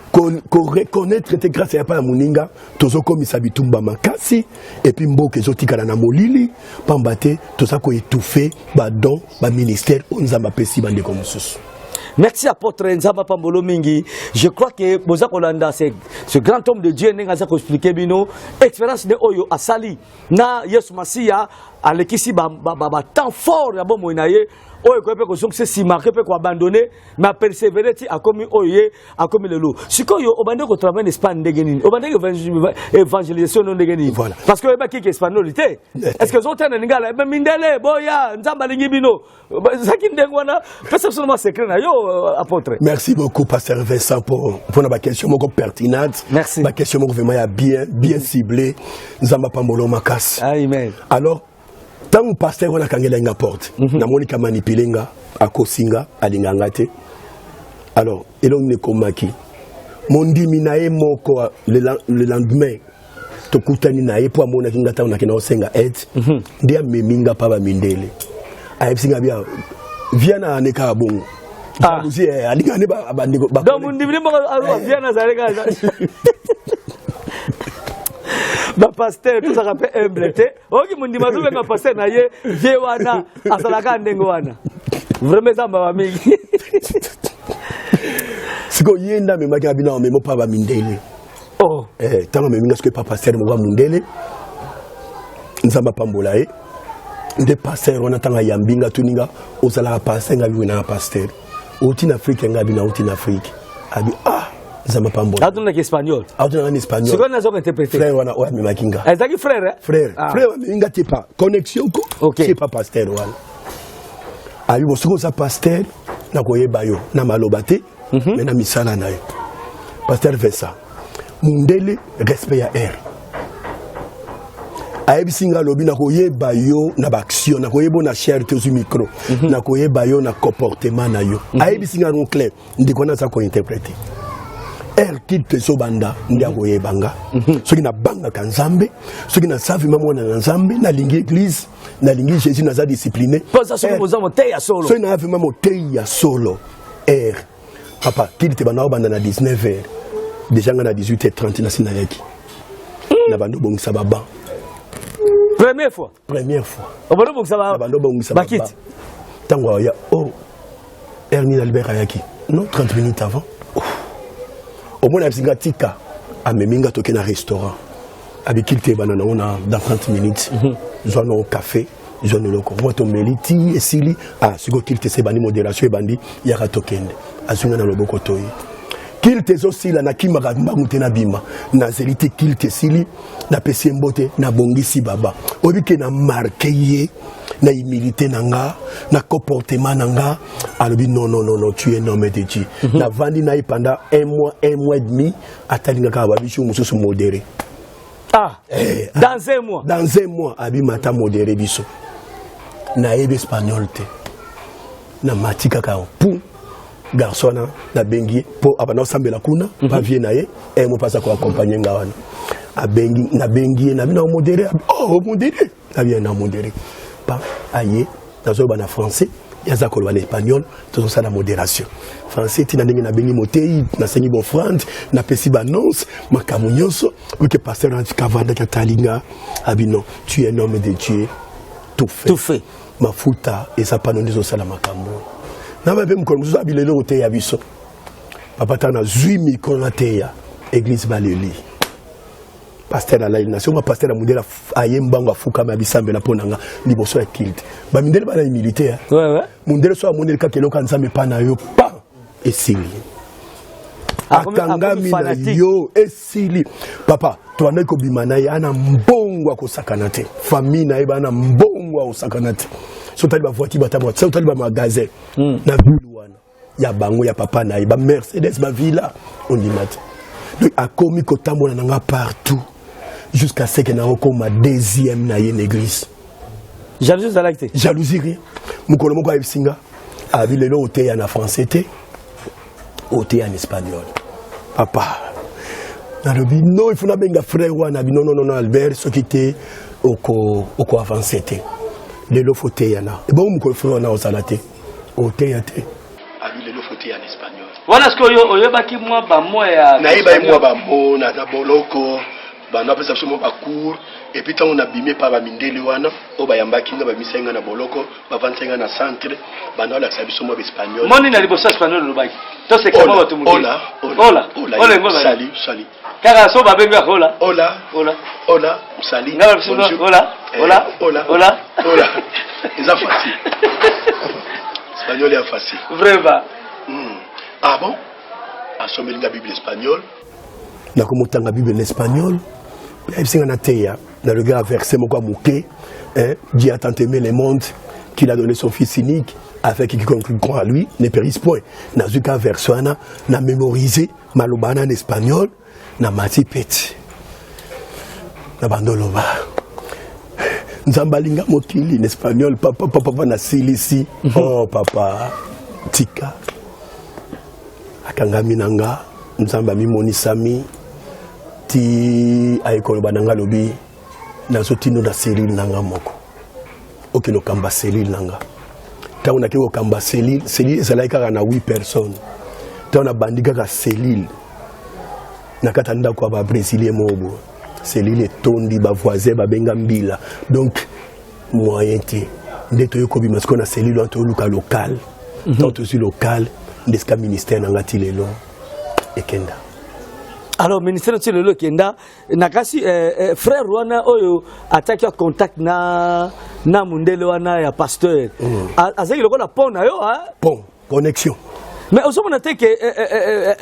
D: koreconnaître te grâce ya pa ya moninga, tozokomisa bitumba makasi et puis mboka ezotikala na molili, pamba te toza koétouffe badon, baministère oyo Nzambe apesi bandeko mosusu.
C: Merci, apôtre. Nzambe apambolo mingi. Je crois que boza kolanda ce grand homme de Dieu ndenge aza koexplike bino expérience nde oyo asali na Yesu Masiya. Alekisi batemps ba temps fort ya bomoi na ye oyo ekoki mpe kozongisa nsima, ake mpe koabandonne, mais apersévéré ti akomi oyo ye akomi lelo. Sikoyo obandi kotravaille na Espagne ndenge nini? Obandaki évangélisation no ndenge nini?
D: Voilà.
C: Parce que oyebaki ke espagnol te. Est ce que ozotana lingala me mindele boya Nzambe alingi bino? Ezalaki ndenge wana? Pesa biso na mwa secret na yo, apôtre.
D: Merci beaucoup, pasteur Vincent, pour la question moko pertinente.
C: Merci.
D: Ba question moko vraiment ya bien, bien ciblée. Nzambe apambolo makasi.
C: Amen.
D: Alors, ntango pasteur wana akangela nga porte, namoni ka manipule nga, akosi nga, alinga nga te. Alors eloko nini ekomaki? Mondimi na ye moko, le lendemain tokutani na ye mpo amonaki nga ntango nakenda kosenga aide, nde amemi nga mpa bamindele, ayebisi nga bia via na ane kaka bongo.
C: Ah.
D: Jalousie, alinga nde bandeko
C: Donc mondimi moko avia nazali kaka. Bapaster tozalaka mpe humble te. Oyoki mondimi azobenga paster na ye vie wana, azalaka ndenge wana. Vraiment eza mawa mingi.
D: Sikoyo ye nde amemaki nga bino, amemo mpa bamindele.
C: Oh.
D: Ntango amemi nga soki epa paster moko ya mondele, Nzambe apambola ye, nde paster wana ntango ayambi nga, atuni nga: "Ozalaka paster?" Nga bi nanga paster. "Outi na Afrike?" Nga bi nauti na Afrike. Abi: "Ah, Nzambe apambola."
C: Atunaki espagnol?
D: Auti nanga na espagnol.
C: Sikoyo nazoka interpréter.
D: Frère wana oyo amemaki nga.
C: Ezalaki frère, eh?
D: Frère.
C: Ah.
D: Frère amemi nga te pa connexion ko te pa paster wana. Abi: "Bo soki oza paster, nakoyeba yo na maloba te, mais na misala na yo." Paster Vincent, mundele respect ya air. Ayebisi nga, alobi: nakoyeba yo na baaction, nakoyeba yo na chaire te, ozwi micro, nakoyeba yo na comportement na yo. Ayebisi nga yango clair. Ndeko wana aza kointerpréter. Heure culte ezobanda nde akoyeba nga soki nabangaka Nzambe, soki naza vraiment mwana na Nzambe, nalingi église, nalingi Jésus, naza discipliné.
C: Mpoza soki boza motei ya solo.
D: Soki naza vraiment motei ya solo. Heure, papa, culte banda obanda na 19 heures déjà, nga na 18 heures 30 nasi nayaki na bando obongisa baban.
C: Première fois?
D: Première fois.
C: Obanda obongisa
D: na bando obongisa.
C: Bakiti.
D: Ntango aya o heure nini? Albert ayaki non 30 minutes avant. Omona, ayebisi nga: tika. Amemi nga, toke na restaurant. Abi culte ebanda nango na dans 30 minutes, zwa nango café, zwa na eloko mwa tomeli ti esili. Ah, sikoyo culte ese ebandi, modération ebandi, yaka tokende. Azwi nga na loboko, toye. Culte ezosila, nakimaka mbangu te, nabima, nazeli te. Culte esili, napesi ye mbote, nabongisi baba. Oyebi ke na marquer ye na humilité na nga, na comportement na nga. Alobi: non, non, non, non, tu es un homme de Dieu. Navandi na ye pendant un mois, un mois et demi. Atalinga kaka babiso mosusu modéré.
C: Ah, dans un mois?
D: Dans un mois abima ata modéré biso. Nayebi espagnol te, namati kaka pu garçon wana, nabengi ye mpo abanda kosambela kuna, bavie na ye e mo mpasa koaccompagner nga wana. Abengi, nabengi ye, nabi na modéré. Oh, modéré, nabi na modéré pa aye. Nazoloba na français, ye aza koloba na espagnol, tozosala modération français. Ntina ndenge nabengi motei, nasengi baoffrande, napesi baannonce, makambo nyonso. Oke pasteur kavandaki, atali nga, abi: non, tu es un homme de Dieu, tout fait.
C: Tout fait.
D: Mafuta eza pano nde ezosala makambo na mpe mokolo mosusu abi: lelo oteya biso, papa. Ntango nazwi micro, nateya, église baleli. Pasteur alali na songa, pasteur ya mondele aye mbango, afukami, abisambela mpo na nga liboso ya culte. Bamindele bana humilité. Mondele so amoneli kaka eloko ya Nzambe epa na yo, pa esili. Akangami na yo, esili. Papa, tobandaki kobima na ye, ana mbongo akosakana te. Famille na ye bana mbongo akosakana te. So otali bavoiture, batambola, so otali bamagasin na ville wana ya bango, ya papa na ye, bamercedes, bavilla, ondima te. Donc akomi kotambola na nga partout jusqu'à ce que nakokoma deuxième na ye na église.
C: Jalousie ezalaki te?
D: Jalousie, rien. Mokolo moko ayebisi nga, abi: lelo oteya na français te, oteya na espagnol. Papa, nalobi: non, il faut nabenga frère wana. Abi: non, non, non, Albert, soki te oko avancer te. Lelo faut teya na ebongo. Mokolo frère wana ozala te, oteya te. Abi: lelo faut teya na espagnol.
C: Wana sikoyo oyebaki mwa bamo ya?
D: Nayebaki mwa bamo naza boloko, bando apesa biso mwa bacours. Et puis ntango nabimi epa bamindele wana oyo bayambaki nga, babimisaki nga na boloko, bavandisaki nga na centre, bando alakisa biso mwa baespagnol.
C: Moni na liboso ya espagnol olobaki, tosekisa mwa bato moke.
D: Hola.
C: Hola. Hola ngo.
D: Salut, salut.
C: Kaka so babengi hola.
D: Hola.
C: Hola.
D: Hola, salut.
C: Nga biso hola. Hola.
D: Hola.
C: Hola.
D: Hola eza facile, espagnol ya facile.
C: Vraiment.
D: Ah bon, asombeli nga Bible espagnol, nakomotanga Bible na espagnol. Ayebisi nga nateya, nalobi kaka verset moko ya moke: Dieu a tant aimé le monde qu'il a donné son fils unique afin que quiconque croit à lui ne périsse point. Nazwi ka verset wana, na mémoriser maloba wana na espagnol, na mati peti na bando oloba Nzambe alinga mokili na espagnol. Papa, papa, papa, nasilisi. Oh papa, tika. Akangami na nga, Nzambe amimonisami ti aye koloba na nga, alobi: nazotindo na cellule na nga moko, okende okamba cellule na nga. Ntango nake kokamba cellule, cellule ezalaki kaka na 8 personnes. Ntango nabandi kaka cellule na kati ya ndako ya babrésilien moko boye, cellule etondi, bavoisin babenga mbila, donc moyen te. Nde toyei kobima sikoyo na cellule wana, toyoluka local. Ntango tozwi local, nde esika ministère na nga ti lelo ekenda.
C: Alors ministère ti lelo ekenda na kasi frère wana oyo atiaki ya contact na mundele wana ya pasteur, azalaki lokola pont na yo, ah?
D: Pont, connexion.
C: Mais ozomona te ke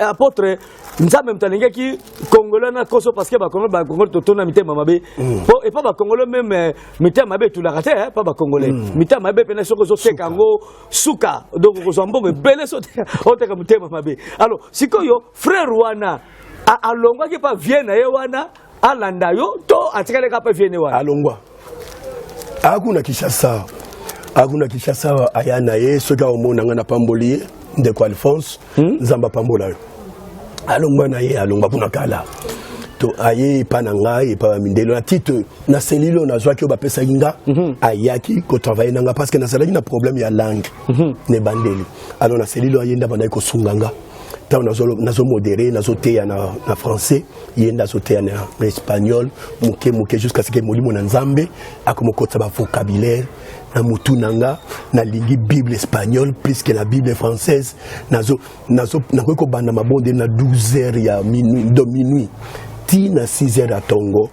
C: apôtre, Nzambe moto alingaki congolais na koso, parce que bacongolais, bacongolais totona mitema mabe, po epa bacongolais même mitema mabe etulaka te, pa bacongolais mitema mabe pene soki ozoteka yango suka, donc okozwa mbongo ebele so oteka motema mabe. Alors sikoyo frère wana alongwaki pa vie na ye wana. Alanda yo to atikali kaka mpe viene wana?
D: Alongwa, akuna Kinshasa, akuna Kinshasa, aya na ye. Soki aomona nga, napamboli ye. Ndeko Alphonse, Nzambe apambola yo. Alongwa na ye, alongwa kuna kala to aye epa na ngai, epa bamindele na titre na selile oyo nazwaki, oyo bapesaki nga. Ayaki kotravailler na nga parce que nazalaki na problème ya langue na ebandeli. Alors na selile oyo aye nde abandaki kosunga nga. Ntango nazomodérer, nazoteya na français, ye nde azoteya na espagnol moke moke, jusqu'à ce que Molimo na Nzambe akomokotisa bavocabulaire na mutu na nga. Nalingi Bible espagnole plus que la Bible française. Nakoki kobanda mabondeli na 12 heures ya minuit, de minuit ti na 6 heures ya ntongo,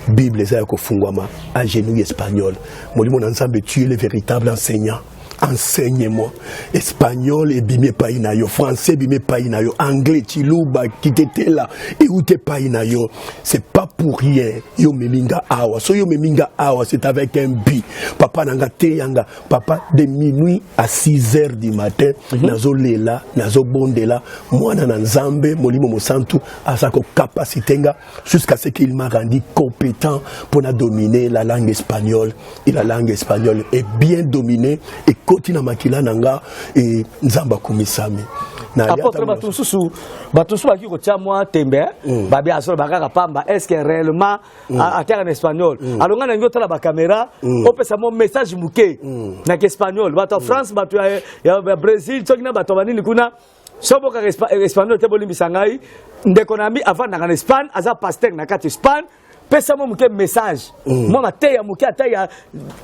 D: Bible eza ya kofungwama, à genoux, espagnol. Molimo na Nzambe, tu es le véritable enseignant, enseigne-moi espagnol. Ebimi epai na yo, français ebimi epai na yo, anglais, chiluba, kitetela euti epai na yo. C'est pas pour rien yo omemi nga awa. So yo omemi nga awa, c'est avec un but. Papa na nga, teyanga papa. De minuit à 6 heures du matin, nazolela, nazobondela. Mwana na Nzambe, Molimo Mosantu aza kocapaciter nga jusqu'à ce qu'il m'a rendu compétent pour na dominer la langue espagnole. Et la langue espagnole est bien dominée, ekoti na makila na nga e Nzambe akumisami.
C: Apôtre, bato mosusu baki kotia mwa tembe, babi azoloba kaka pamba. Est ce que réellement ateyaka na espagnol? Alors ngai nangi otala bacaméra, opesa mo message moke na espagnol. Bato ya France, bato ya Brésil, soki na bato ya banini kuna, so bokaka espagnol te, bolimbisa ngai. Ndeko na mi avandaka na Espagne, aza pasteur na kati Espagne. Pesa mo moke message, mwa mateya moke, ata ya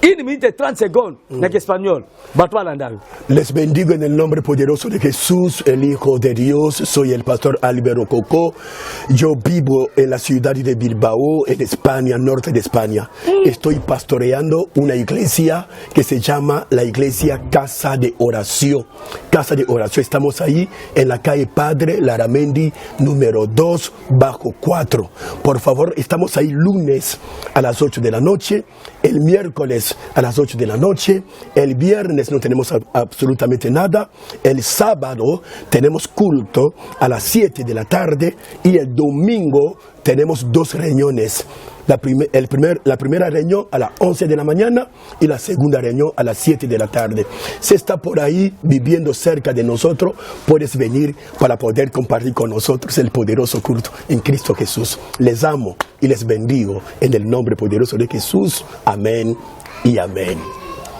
C: 1 minute et 30 secondes na espagnol, bato balanda yo.
D: Les bendigo en el nombre poderoso de Jesús, el Hijo de Dios. Soy el pastor Álvaro Coco. Yo vivo en la ciudad de Bilbao, en España, norte de España. Estoy pastoreando una iglesia que se llama la Iglesia Casa de Oración. Casa de Oración. Estamos ahí en la calle Padre Larramendi, número 2, bajo 4. Por favor, estamos ahí lunes a las 8 de la noche, el miércoles a las 8 de la noche, el viernes no tenemos absolutamente nada, el sábado tenemos culto a las 7 de la tarde y el domingo tenemos dos reuniones. La primera reunión a las 11 de la mañana y la segunda reunión a las 7 de la tarde. Si está por ahí viviendo cerca de nosotros, puedes venir para poder compartir con nosotros el poderoso culto en Cristo Jesús. Les amo y les bendigo en el nombre poderoso de Jesús. Amén y amén.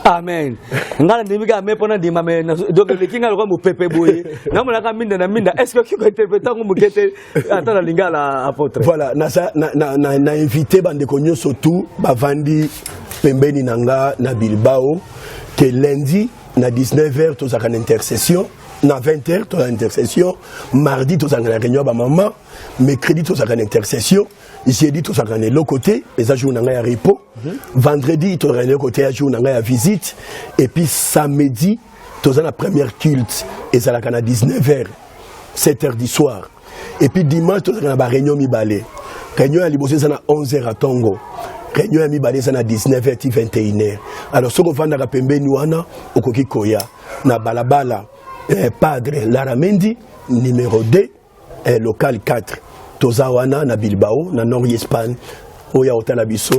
C: Amen. Ngai nandimi kaka me mpona ndima me donc eleki ngai lokwa mopepe boye, namonaka minda na minda. Est ce que okoki kointerpréter yango moke te, ata na lingala, apôtre?
D: Voilà, na invité bandeko nyonso tu bavandi pembeni na nga na Bilbao ke lundi na 19h tozalaka na intercession, na 20h tozala na intercession, mardi tozalaka na réunion ya bamama, mercredi tozalaka na intercession, jeudi tozalaka na eloko te, eza jour na ngai ya repos, vendredi tozalaka na eloko te, ya jour na ngai ya visite, et puis samedi toza na première culte, ezalaka na 19h, 7h du soir. Et puis dimanche tozalaka na baréunion mibale. Réunion ya liboso eza na 11h ya ntongo, réunion ya mibale eza na 19h ti 21h. Alors soki ovandaka pembeni wana, okoki koya na balabala Padre Larramendi numéro 2, local 4. Toza wana na Bilbao, na nord Espagne. Oyo otala biso,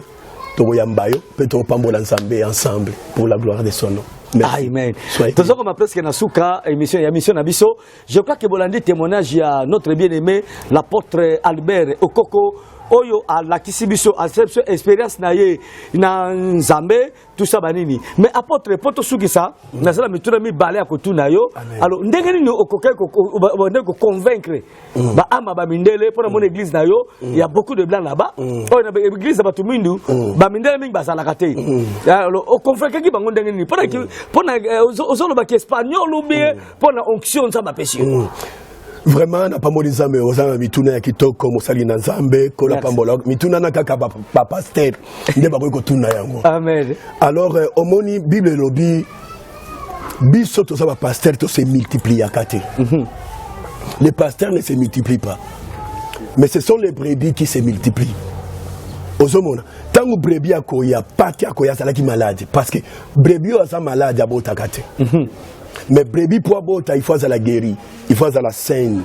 D: tokoyamba yo mpe tokopambola Nzambe ensemble pour la gloire de son nom.
C: Merci. Amen. Tozokoma presque na suka émission ya mission na biso. Je crois que bolandi témoignage ya notre bien-aimé l'apôtre Albert Okoko, oyo alakisi biso, asali biso expérience na ye na Nzambe, tout ça banini. Mais apôtre, po tosukisa, nazala mituna mibale ya kotuna yo. Alors ndenge nini okoki ndenge koconvaincre baama bamindele mpo na mona église na yo, ya beaucoup de blancs là-bas, oyo na église ya bato mindu, bamindele mingi bazalaka te? Alors oconvaincreki bango ndenge nini? Mpona ozolobaki espagnol ou bien mpona onction Nzambe apesi yo?
D: Vraiment, napamboli Nzambe. Oza na mituna ya kitoko, mosali na Nzambe. Kola pambola. Mituna na kaka bapasteur nde bakoki kotuna yango.
C: Amen.
D: Alors omoni, Bible elobi biso toza bapasteur, tose multipliaka te. Les pasteurs ne se multiplient pas, mais ce sont les brebis qui se multiplient. Ozomona, ntango brebis akoya, paki akoya, azalaki malade, parce que brebis oyo aza malade abotaka te. Mais brebis, po abota, il faut azala guéri, il faut azala saine.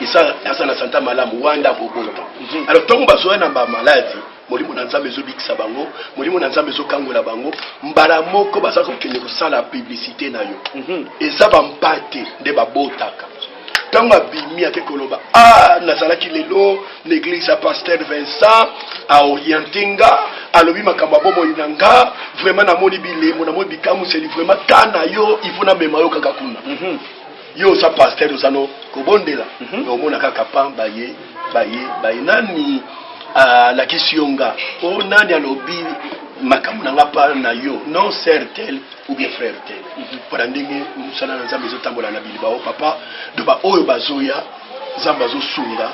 D: Eza aza na sante malamu wanda akobota. Alors ntango bazoya na bamaladi, molimo na Nzambe ezobikisa bango, molimo na Nzambe ezokangola bango. Mbala moko baza kokende kosala publicité na yo. Eza bampate nde babotaka. Ntango abimi, ake koloba: "Ah, nazalaki lelo na église ya pasteur Vincent, aoriente nga, alobi makambo ya bomoi na nga, vraiment namoni bilembo, namoni bikamwiseli, vraiment ka na yo, il faut namema yo kaka kuna." Yo oza pasteur, oza no kobondela, mais omona kaka pan baye baye baye. Nani alakisi yo nga? O nani alobi makambo na nga pa na yo? Non, sœur tel ou bien frère tel. Mpona ndenge mosala na Nzambe ezotambola na Bilbao, papa, do baoyo bazoya, Nzambe azosunga,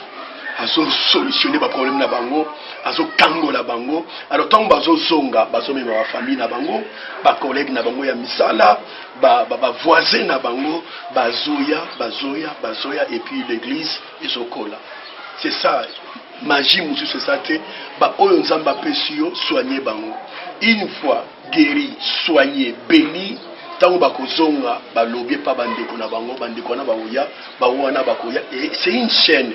D: azosolutionne baproblème na bango, azokangola bango. Alors ntango bazozonga, bazomema bafamille na bango, bacollègue na bango ya misala, bavoisin na bango, bazoya, bazoya, bazoya, et puis l'église ezokola. C'est ça, magie mosusu eza te. Baoyo Nzambe apesi yo, soigne bango. Une fois guéri, soigné, béni, ntango bakozonga, balobi epa bandeko na bango, bandeko wana bakoya, bango wana bakoya. Et c'est une chaîne,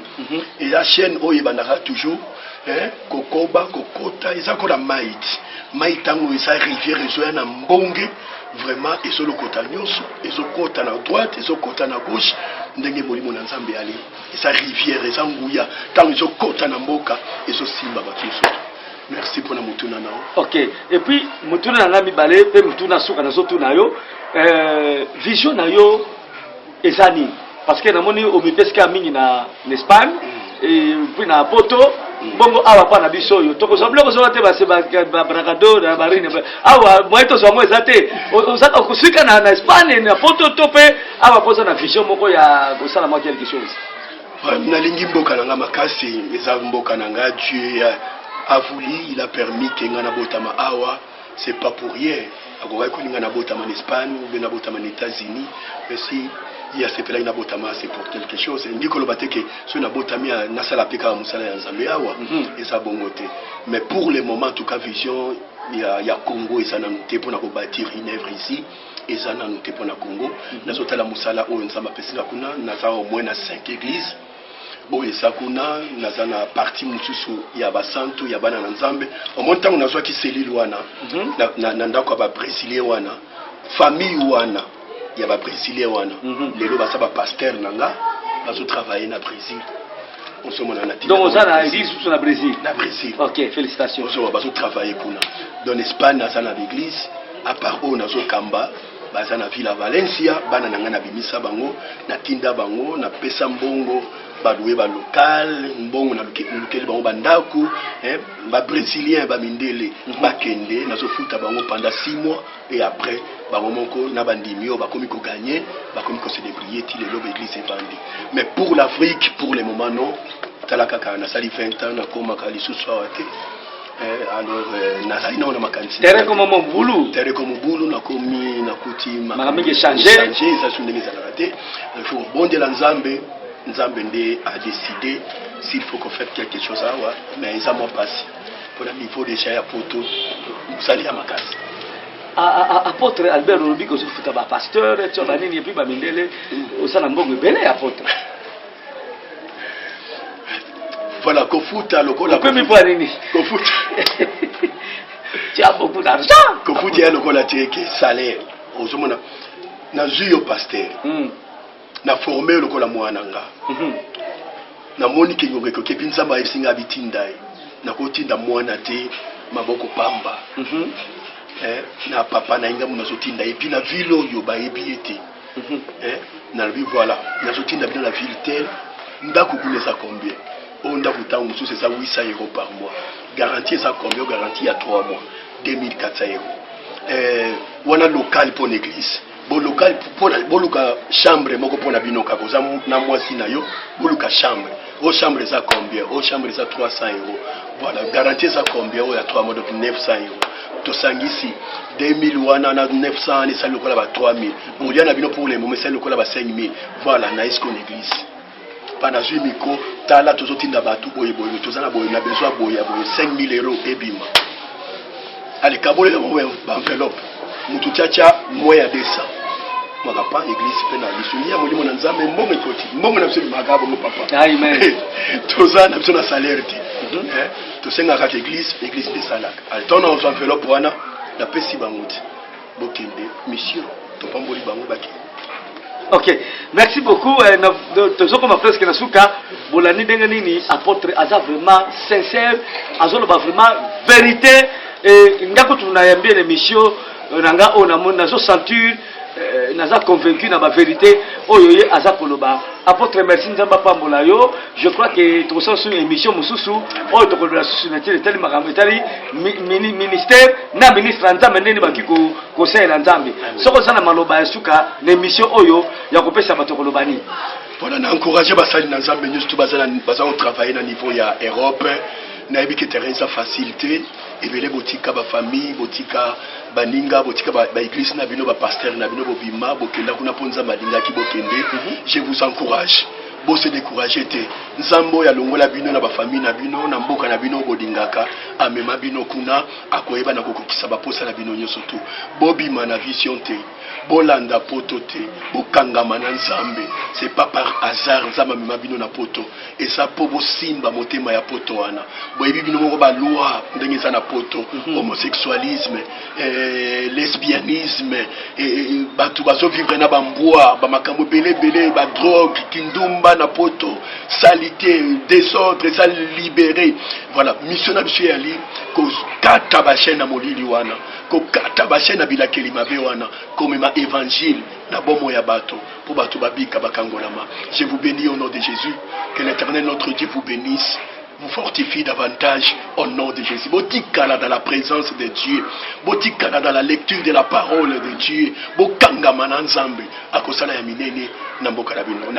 D: eza chaîne oyo ebandaka toujours, hein, kokoba kokota. Eza kola mai ti mai. Ntango eza rivière, ezoya na mbonge, vraiment ezolokota nyonso, ezokota na droite, ezokota na gauche, ndenge molimo na Nzambe ale. Eza rivière, eza nguya. Ntango ezokota na mboka, ezosimba bato nyonso. Merci mpona motuna na yo.
C: Ok, et puis motuna na nga mibale mpe motuna suka nazotuna yo, vision na yo eza nini? Parce que namoni omipesi kaka mingi na Espagne et puis na Poto. Bongo awa mpa na biso oyo tokozwa biloko ozwa te, base babracado na barine awa, moye tozwa yango eza te. Ozaka kosika na Espagne, na Poto, to mpe awa mpo oza na vision moko ya kosala mwa quelque chose?
D: Ouais, nalingi mboka na nga makasi. Eza mboka na nga. Dieu a voulu, il a permis ke nga nabotama awa, c'est pas pour rien. Akokaki kolinga nabotama na Espagne ou bien nabotama na États-Unis, mais si ye asepelaki nabotama, c'est pour quelque chose. Elingi koloba te ke soki nabotami, nasala mpe kaka mosala ya Nzambe awa. Eza bongo te. Mais pour le moment, en tout cas, vision ya Congo eza nanu te. Mpona kobâtir une œuvre ici, eza nanu te. Mpona Congo, nazotala mosala oyo Nzambe apesinga kuna. Naza au moins na 5 église oyo eza kuna. Naza na parti mosusu ya basantu, ya bana na Nzambe. Omoni, ntango nazwaki cellule wana na ndako ya babrésilien wana, famille wana ya babrésilien wana, lelo baza bapasteur na nga, bazotravaille na Brésil. Ozomona na
C: Donc oza na église susu na Brésil?
D: Na Brésil.
C: Ok, félicitations.
D: Ozomona, bazotravaille kuna. Donc Espagne, naza na baeglise à part oyo nazokamba. Baza na ville ya Valencia. Bana na ngai, nabimisa bango, natinda bango, napesa mbongo, balouer balocal, mbongo nalukeli bango bandako, babrésilien, bamindele bakende, nazofuta bango pendant 6 mois et après bango moko na bandimi oyo bakomi kogagner, bakomi kose débrouiller. Ti lelo baeglise evandi. Mais pour l'Afrique, pour le moment, non. Tala kaka, nasali 20 ans, nakomaka lisusu awa te. Alors nazali nango na makanisi.
C: Terrain koma mobulu.
D: Terrain ko mobulu. Nakomi, nakuti
C: Makambo mingi échange.
D: Échange, eza so ndenge ezalaka te. Il faut kobondela Nzambe. Nzambe nde adécide s'il faut qu'on fait quelque chose awa. Mais eza mwa mpasi mpona niveau déjà ya Poto, mosali ya makasi.
C: Apôtre Albert, olobi kozofuta bapasteur to banini et puis bamindele, oza na mbongo ebele, apôtre.
D: Voilà, kofuta lokola
C: Okomi mpo ya nini?
D: Kofuta
C: Tu as beaucoup d'argent.
D: Kofuta ya lokola te ke salaire. Ozomona, nazwi yo pasteur, na forme yo lokola mwana nga. Namoni ke ngonga ekoki, epi Nzambe ayebisi nga abitinda ye. Nakotinda mwana te maboko pamba. Na papa na ye ngambo nazotinda ye, epi na ville oyo bayebi ye te. Nalobi: "Voilà, nazotinda bino na ville tel. Ndako kuna eza combien?" Oyo ndako ntango mosusu eza 800 € par mois. Garantie eza combien? Garantie ya 3 mois, 2400 €. Wana local mpo na église. Bolocal boluka chambre moko mpo na bino kaka, oza na mwasi na yo, boluka chambre. Oyo chambre eza combien? Oyo chambre eza 300 €. Voilà, garantie eza combien? Oyo ya 3 mois, donc 900 €. Tosangisi 2000 wana na 900 wana, esali lokola ba 3000. Bolia na bino pour le moment esali lokola ba 5000. Voilà, na eske na église mpa nazwi micro: "Tala, tozotinda bato boye boye, toza na boye, na besoin boye ya boye, 5000 € ebima." Ale, kabolela bango baenveloppe, mutu tiatia moins ya 200. Mwaka pa église mpe na lisungi ya molimo na Nzambe, mbongo ekoti, mbongo na biso ebimaka bongo papa.
C: Amen.
D: Toza na biso na salaire te. Eh, tosengaka kaka église, église nde esalaka. Alors ntango nazwa enveloppe wana, napesi bango te, bokende mission, topamboli bango, bakende.
C: Ok, merci beaucoup. Tozokoma presque na suka. Bolandi ndenge nini apôtre aza vraiment sincère, azoloba vraiment vérité. Nga kutu nayambi na émission na nga oyo namoni nazosentir, naza convaincu na bavérité oyo ye aza koloba. Apôtre, merci, Nzambe apambola yo. Je crois que tokosala susu émission mosusu oyo tokolobela susu na ntina etali makambo etali ministère na ministre ya Nzambe, ndenge baki kosalela Nzambe. Soki oza na maloba ya suka na émission oyo ya kopesa bato, koloba nini?
D: Mpona na encourage basali na Nzambe nyonso to baza kotravaille na niveau ya Europe, nayebi ke terrain eza facile te. Ebele botika bafamille, botika baninga, botika baéglise na bino, bapasteur na bino, bobima, bokenda kuna mpo Nzambe alingaki bokende. Je vous encourage, bose décourage te. Nzambe oyo alongola bino na bafamille na bino, na mboka na bino bolingaka, amema bino kuna, akoyeba na kokokisa baposa na bino nyonso. Tu bobima na vision te, bolanda poto te, bokangama na Nzambe. C'est pas par hasard Nzambe amema bino na poto, eza mpo bosimba motema ya poto wana. Boyebi bino moko baloi ndenge eza na poto, homosexualisme, lesbianisme, bato bazovivre na bambwa, bamakambo ebele ebele, badrogue, kindumba na poto, salité, désordre eza libéré. Voilà, mission na biso eyali kokata bachaîne na molili wana, kokata bachaîne na bilakeli mabe wana, komema évangile na bomoi ya bato mpo bato babika, bakangolama. Je vous bénis au nom de Jésus. Que l'Éternel notre Dieu vous bénisse, vous fortifie davantage au nom de Jésus. Botikala dans la présence de Dieu. Botikala dans la lecture de la parole de Dieu. Bokangama na Nzambe. Akosala ya minene na mboka na bino.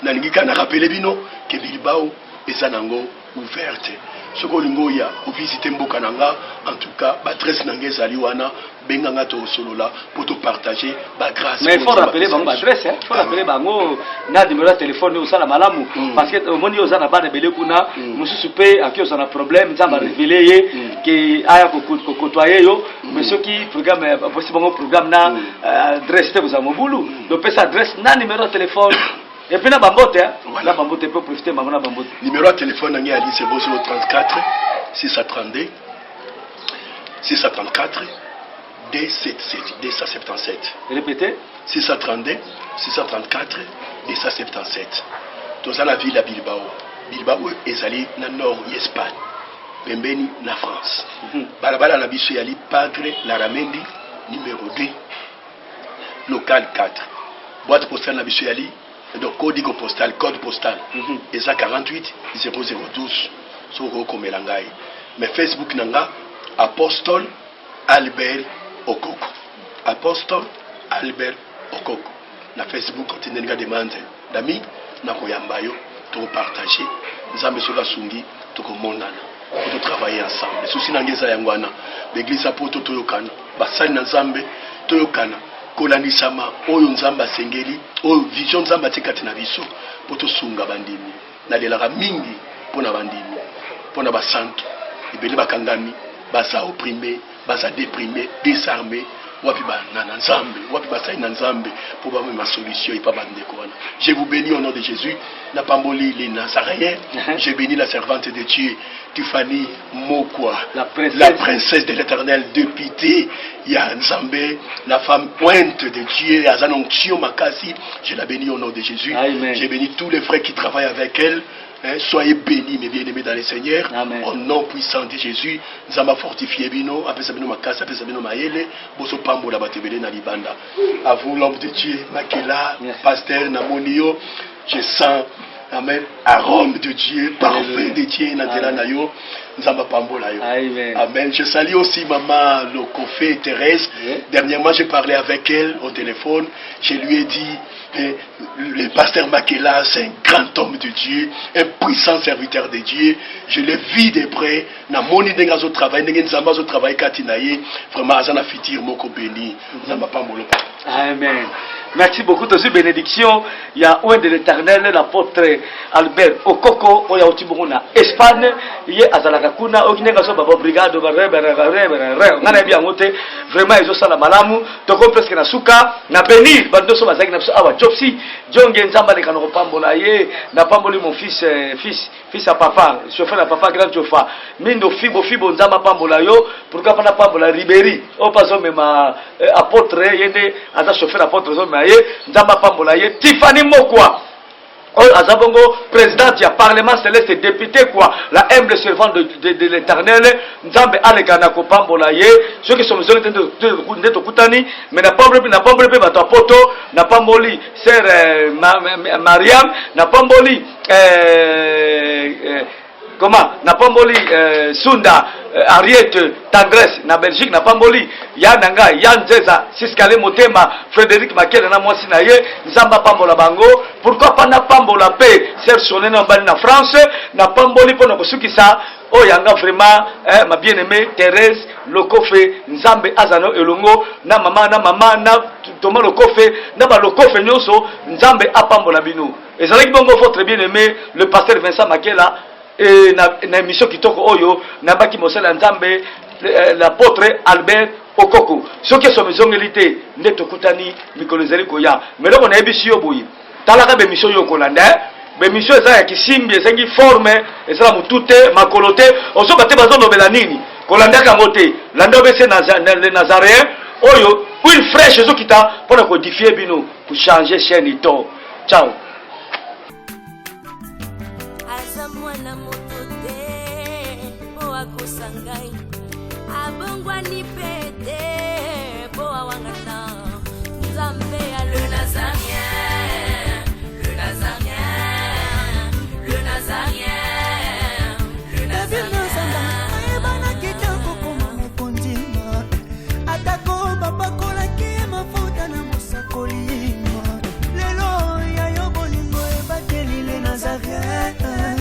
D: Nalingi kaka na rappeler bino ke Bilbao eza nango ouverte. Soki olingi oya ovisite mboka na nga, en tout cas baadresse na nga ezali wana, benga nga, tosolola mpo topartage bagrâce.
C: Mais il faut rappeler bango baadresse, hein. Il faut rappeler bango na numéro ya téléphone oyo osala malamu, parce que omoni oza na bana ebele kuna, mosusu mpe aki oza na problème, Nzambe arévéler ye ke aya kokotoye yo, mais soki programme vosi bango programme na adresse te, kozala mobulu. Topesa adresse na numéro ya téléphone et puis na bambote, hein.
D: Voilà.
C: Na bambote mpe, profite bango na bambote.
D: Numéro ya téléphone na ngai ali 0034 632 634 277 277.
C: Répétez.
D: 632 634 277. Toza na ville ya Bilbao. Bilbao ezali na nord ya Espagne, pembeni na France. Balabala na biso ezali Padre Larramendi numéro 2, local 4. Boîte postale na biso ezali, donc código postal, code postal eza 48 0012. Soki okokomela ngai, mais Facebook na nga, Apostole Albert Okoko, Apostole Albert Okoko na Facebook, otindeli nga demande d'ami, nakoyamba yo, tokopartage. Nzambe soki asungi, tokomonana po totravaille ensemble. Souci na ngai eza yango wana: baeglise ya poto toyokana, basali na Nzambe toyokana, kolandisama oyo Nzambe asengeli, oyo vision Nzambe atie kati na biso mpo tosunga bandimi. Nalelaka mingi mpo na bandimi, mpo na basantu ebele bakangami, baza opprimé, baza déprimé, désarmé. Wapi bana na Nzambe? Wapi basali na Nzambe mpo bamema solution epa bandeko wana? Je vous bénis au nom de Jésus. Napamboli les Nazaréens. Je bénis la servante de Dieu Tiffany Mokwa,
C: La princesse.
D: La princesse de l'Éternel, députée ya Nzambe, la femme ointe de Dieu, aza na onction makasi. Je la bénis au nom de Jésus.
C: Amen.
D: Je bénis tous les frères qui travaillent avec elle. Hein, soyez bénis, mes bien-aimés dans le Seigneur.
C: Amen.
D: Au nom puissant de Jésus, Nzambe afortifie bino, apesa bino makasi, apesa bino mayele, boso pambola bato ebele na libanda. À vous l'homme de Dieu, Makela,
C: Merci.
D: pasteur namoni yo, je sens, amen, arôme de Dieu, parfum
C: Alléluia.
D: de Dieu na nzela
C: Amen.
D: na yo. Nzambe apambola yo.
C: Amen.
D: Amen. Je salue aussi maman Lokofé Thérèse. Dernièrement, j'ai parlé avec elle au téléphone. Je lui ai dit, eh, le pasteur Makela, c'est un grand homme de Dieu, un puissant serviteur de Dieu. Je l'ai vu de près. Namoni ndenge azo travailler, ndenge Nzambe azo travailler kati na ye. Vraiment, aza na futur moko béni. Nzambe apambola.
C: Amen. Merci beaucoup. Tozwi bénédiction ya oint de l'Éternel, l'apôtre Albert Okoko oyo auti bongo na Espagne. Ye azalaka kuna oki ndenge azo baba brigade ba re re re re re. Nga nayebi yango te. Vraiment ezosala malamu. Tokomi presque na suka na bénir bato nyonso bazalaki na biso awa. Jopsi Jonge Nzambe aleka na kopambola ye. Napamboli mon fils eh, fils fils ya papa chauffeur ya papa grand chauffeur mindo fibo fibo nzambe apambola yo pourquoi pas napambola Ribéry oyo mpe azomema eh, apôtre ye nde aza chauffeur apôtre azomema ye nzambe apambola ye Tiffany Mokwa oyo aza bongo présidente ya parlement céleste député quoi la humble servante de, de, de l'éternel nzambe aleka na kopambola ye soki somizoli te nde tokutani mais napamboli napamboli mpe bato ya poto napamboli sœur eh, ma, ma, mariam napamboli eh, eh, comment napamboli eh, sunda eh, Henriette Tendresse na Belgique napamboli ya na ngai ya Nzeza Siskale Motema Frédéric Makele na mwasi na ye Nzambe apambola bango pourquoi pas napambola mpe Serge Sonene mbali na France napamboli mpo na kosukisa oyo yanga vraiment eh, ma bien-aimée Thérèse Lokofe Nzambe aza na elongo na mama na mama na Thomas Lokofe na balokofe nyonso Nzambe apambola bino ezalaki bongo votre bien-aimé le pasteur Vincent Makela e na, na émission kitoko oyo nabaki mosala ya nzambe l'apôtre Albert Okoko soki esomo ezongeli te nde tokutani mikolo ezali koya mais eloko nayebisi yo boye talaka baémission oyo okolanda baémission eza ya kisimbi ezangi forme ezala motu te makolo te ozoka te bazolobela nini kolandaka yango te landa obese le nazaréen oyo huile fraîche ezokita mpona koédifier bino kochanger chaîne to ciao.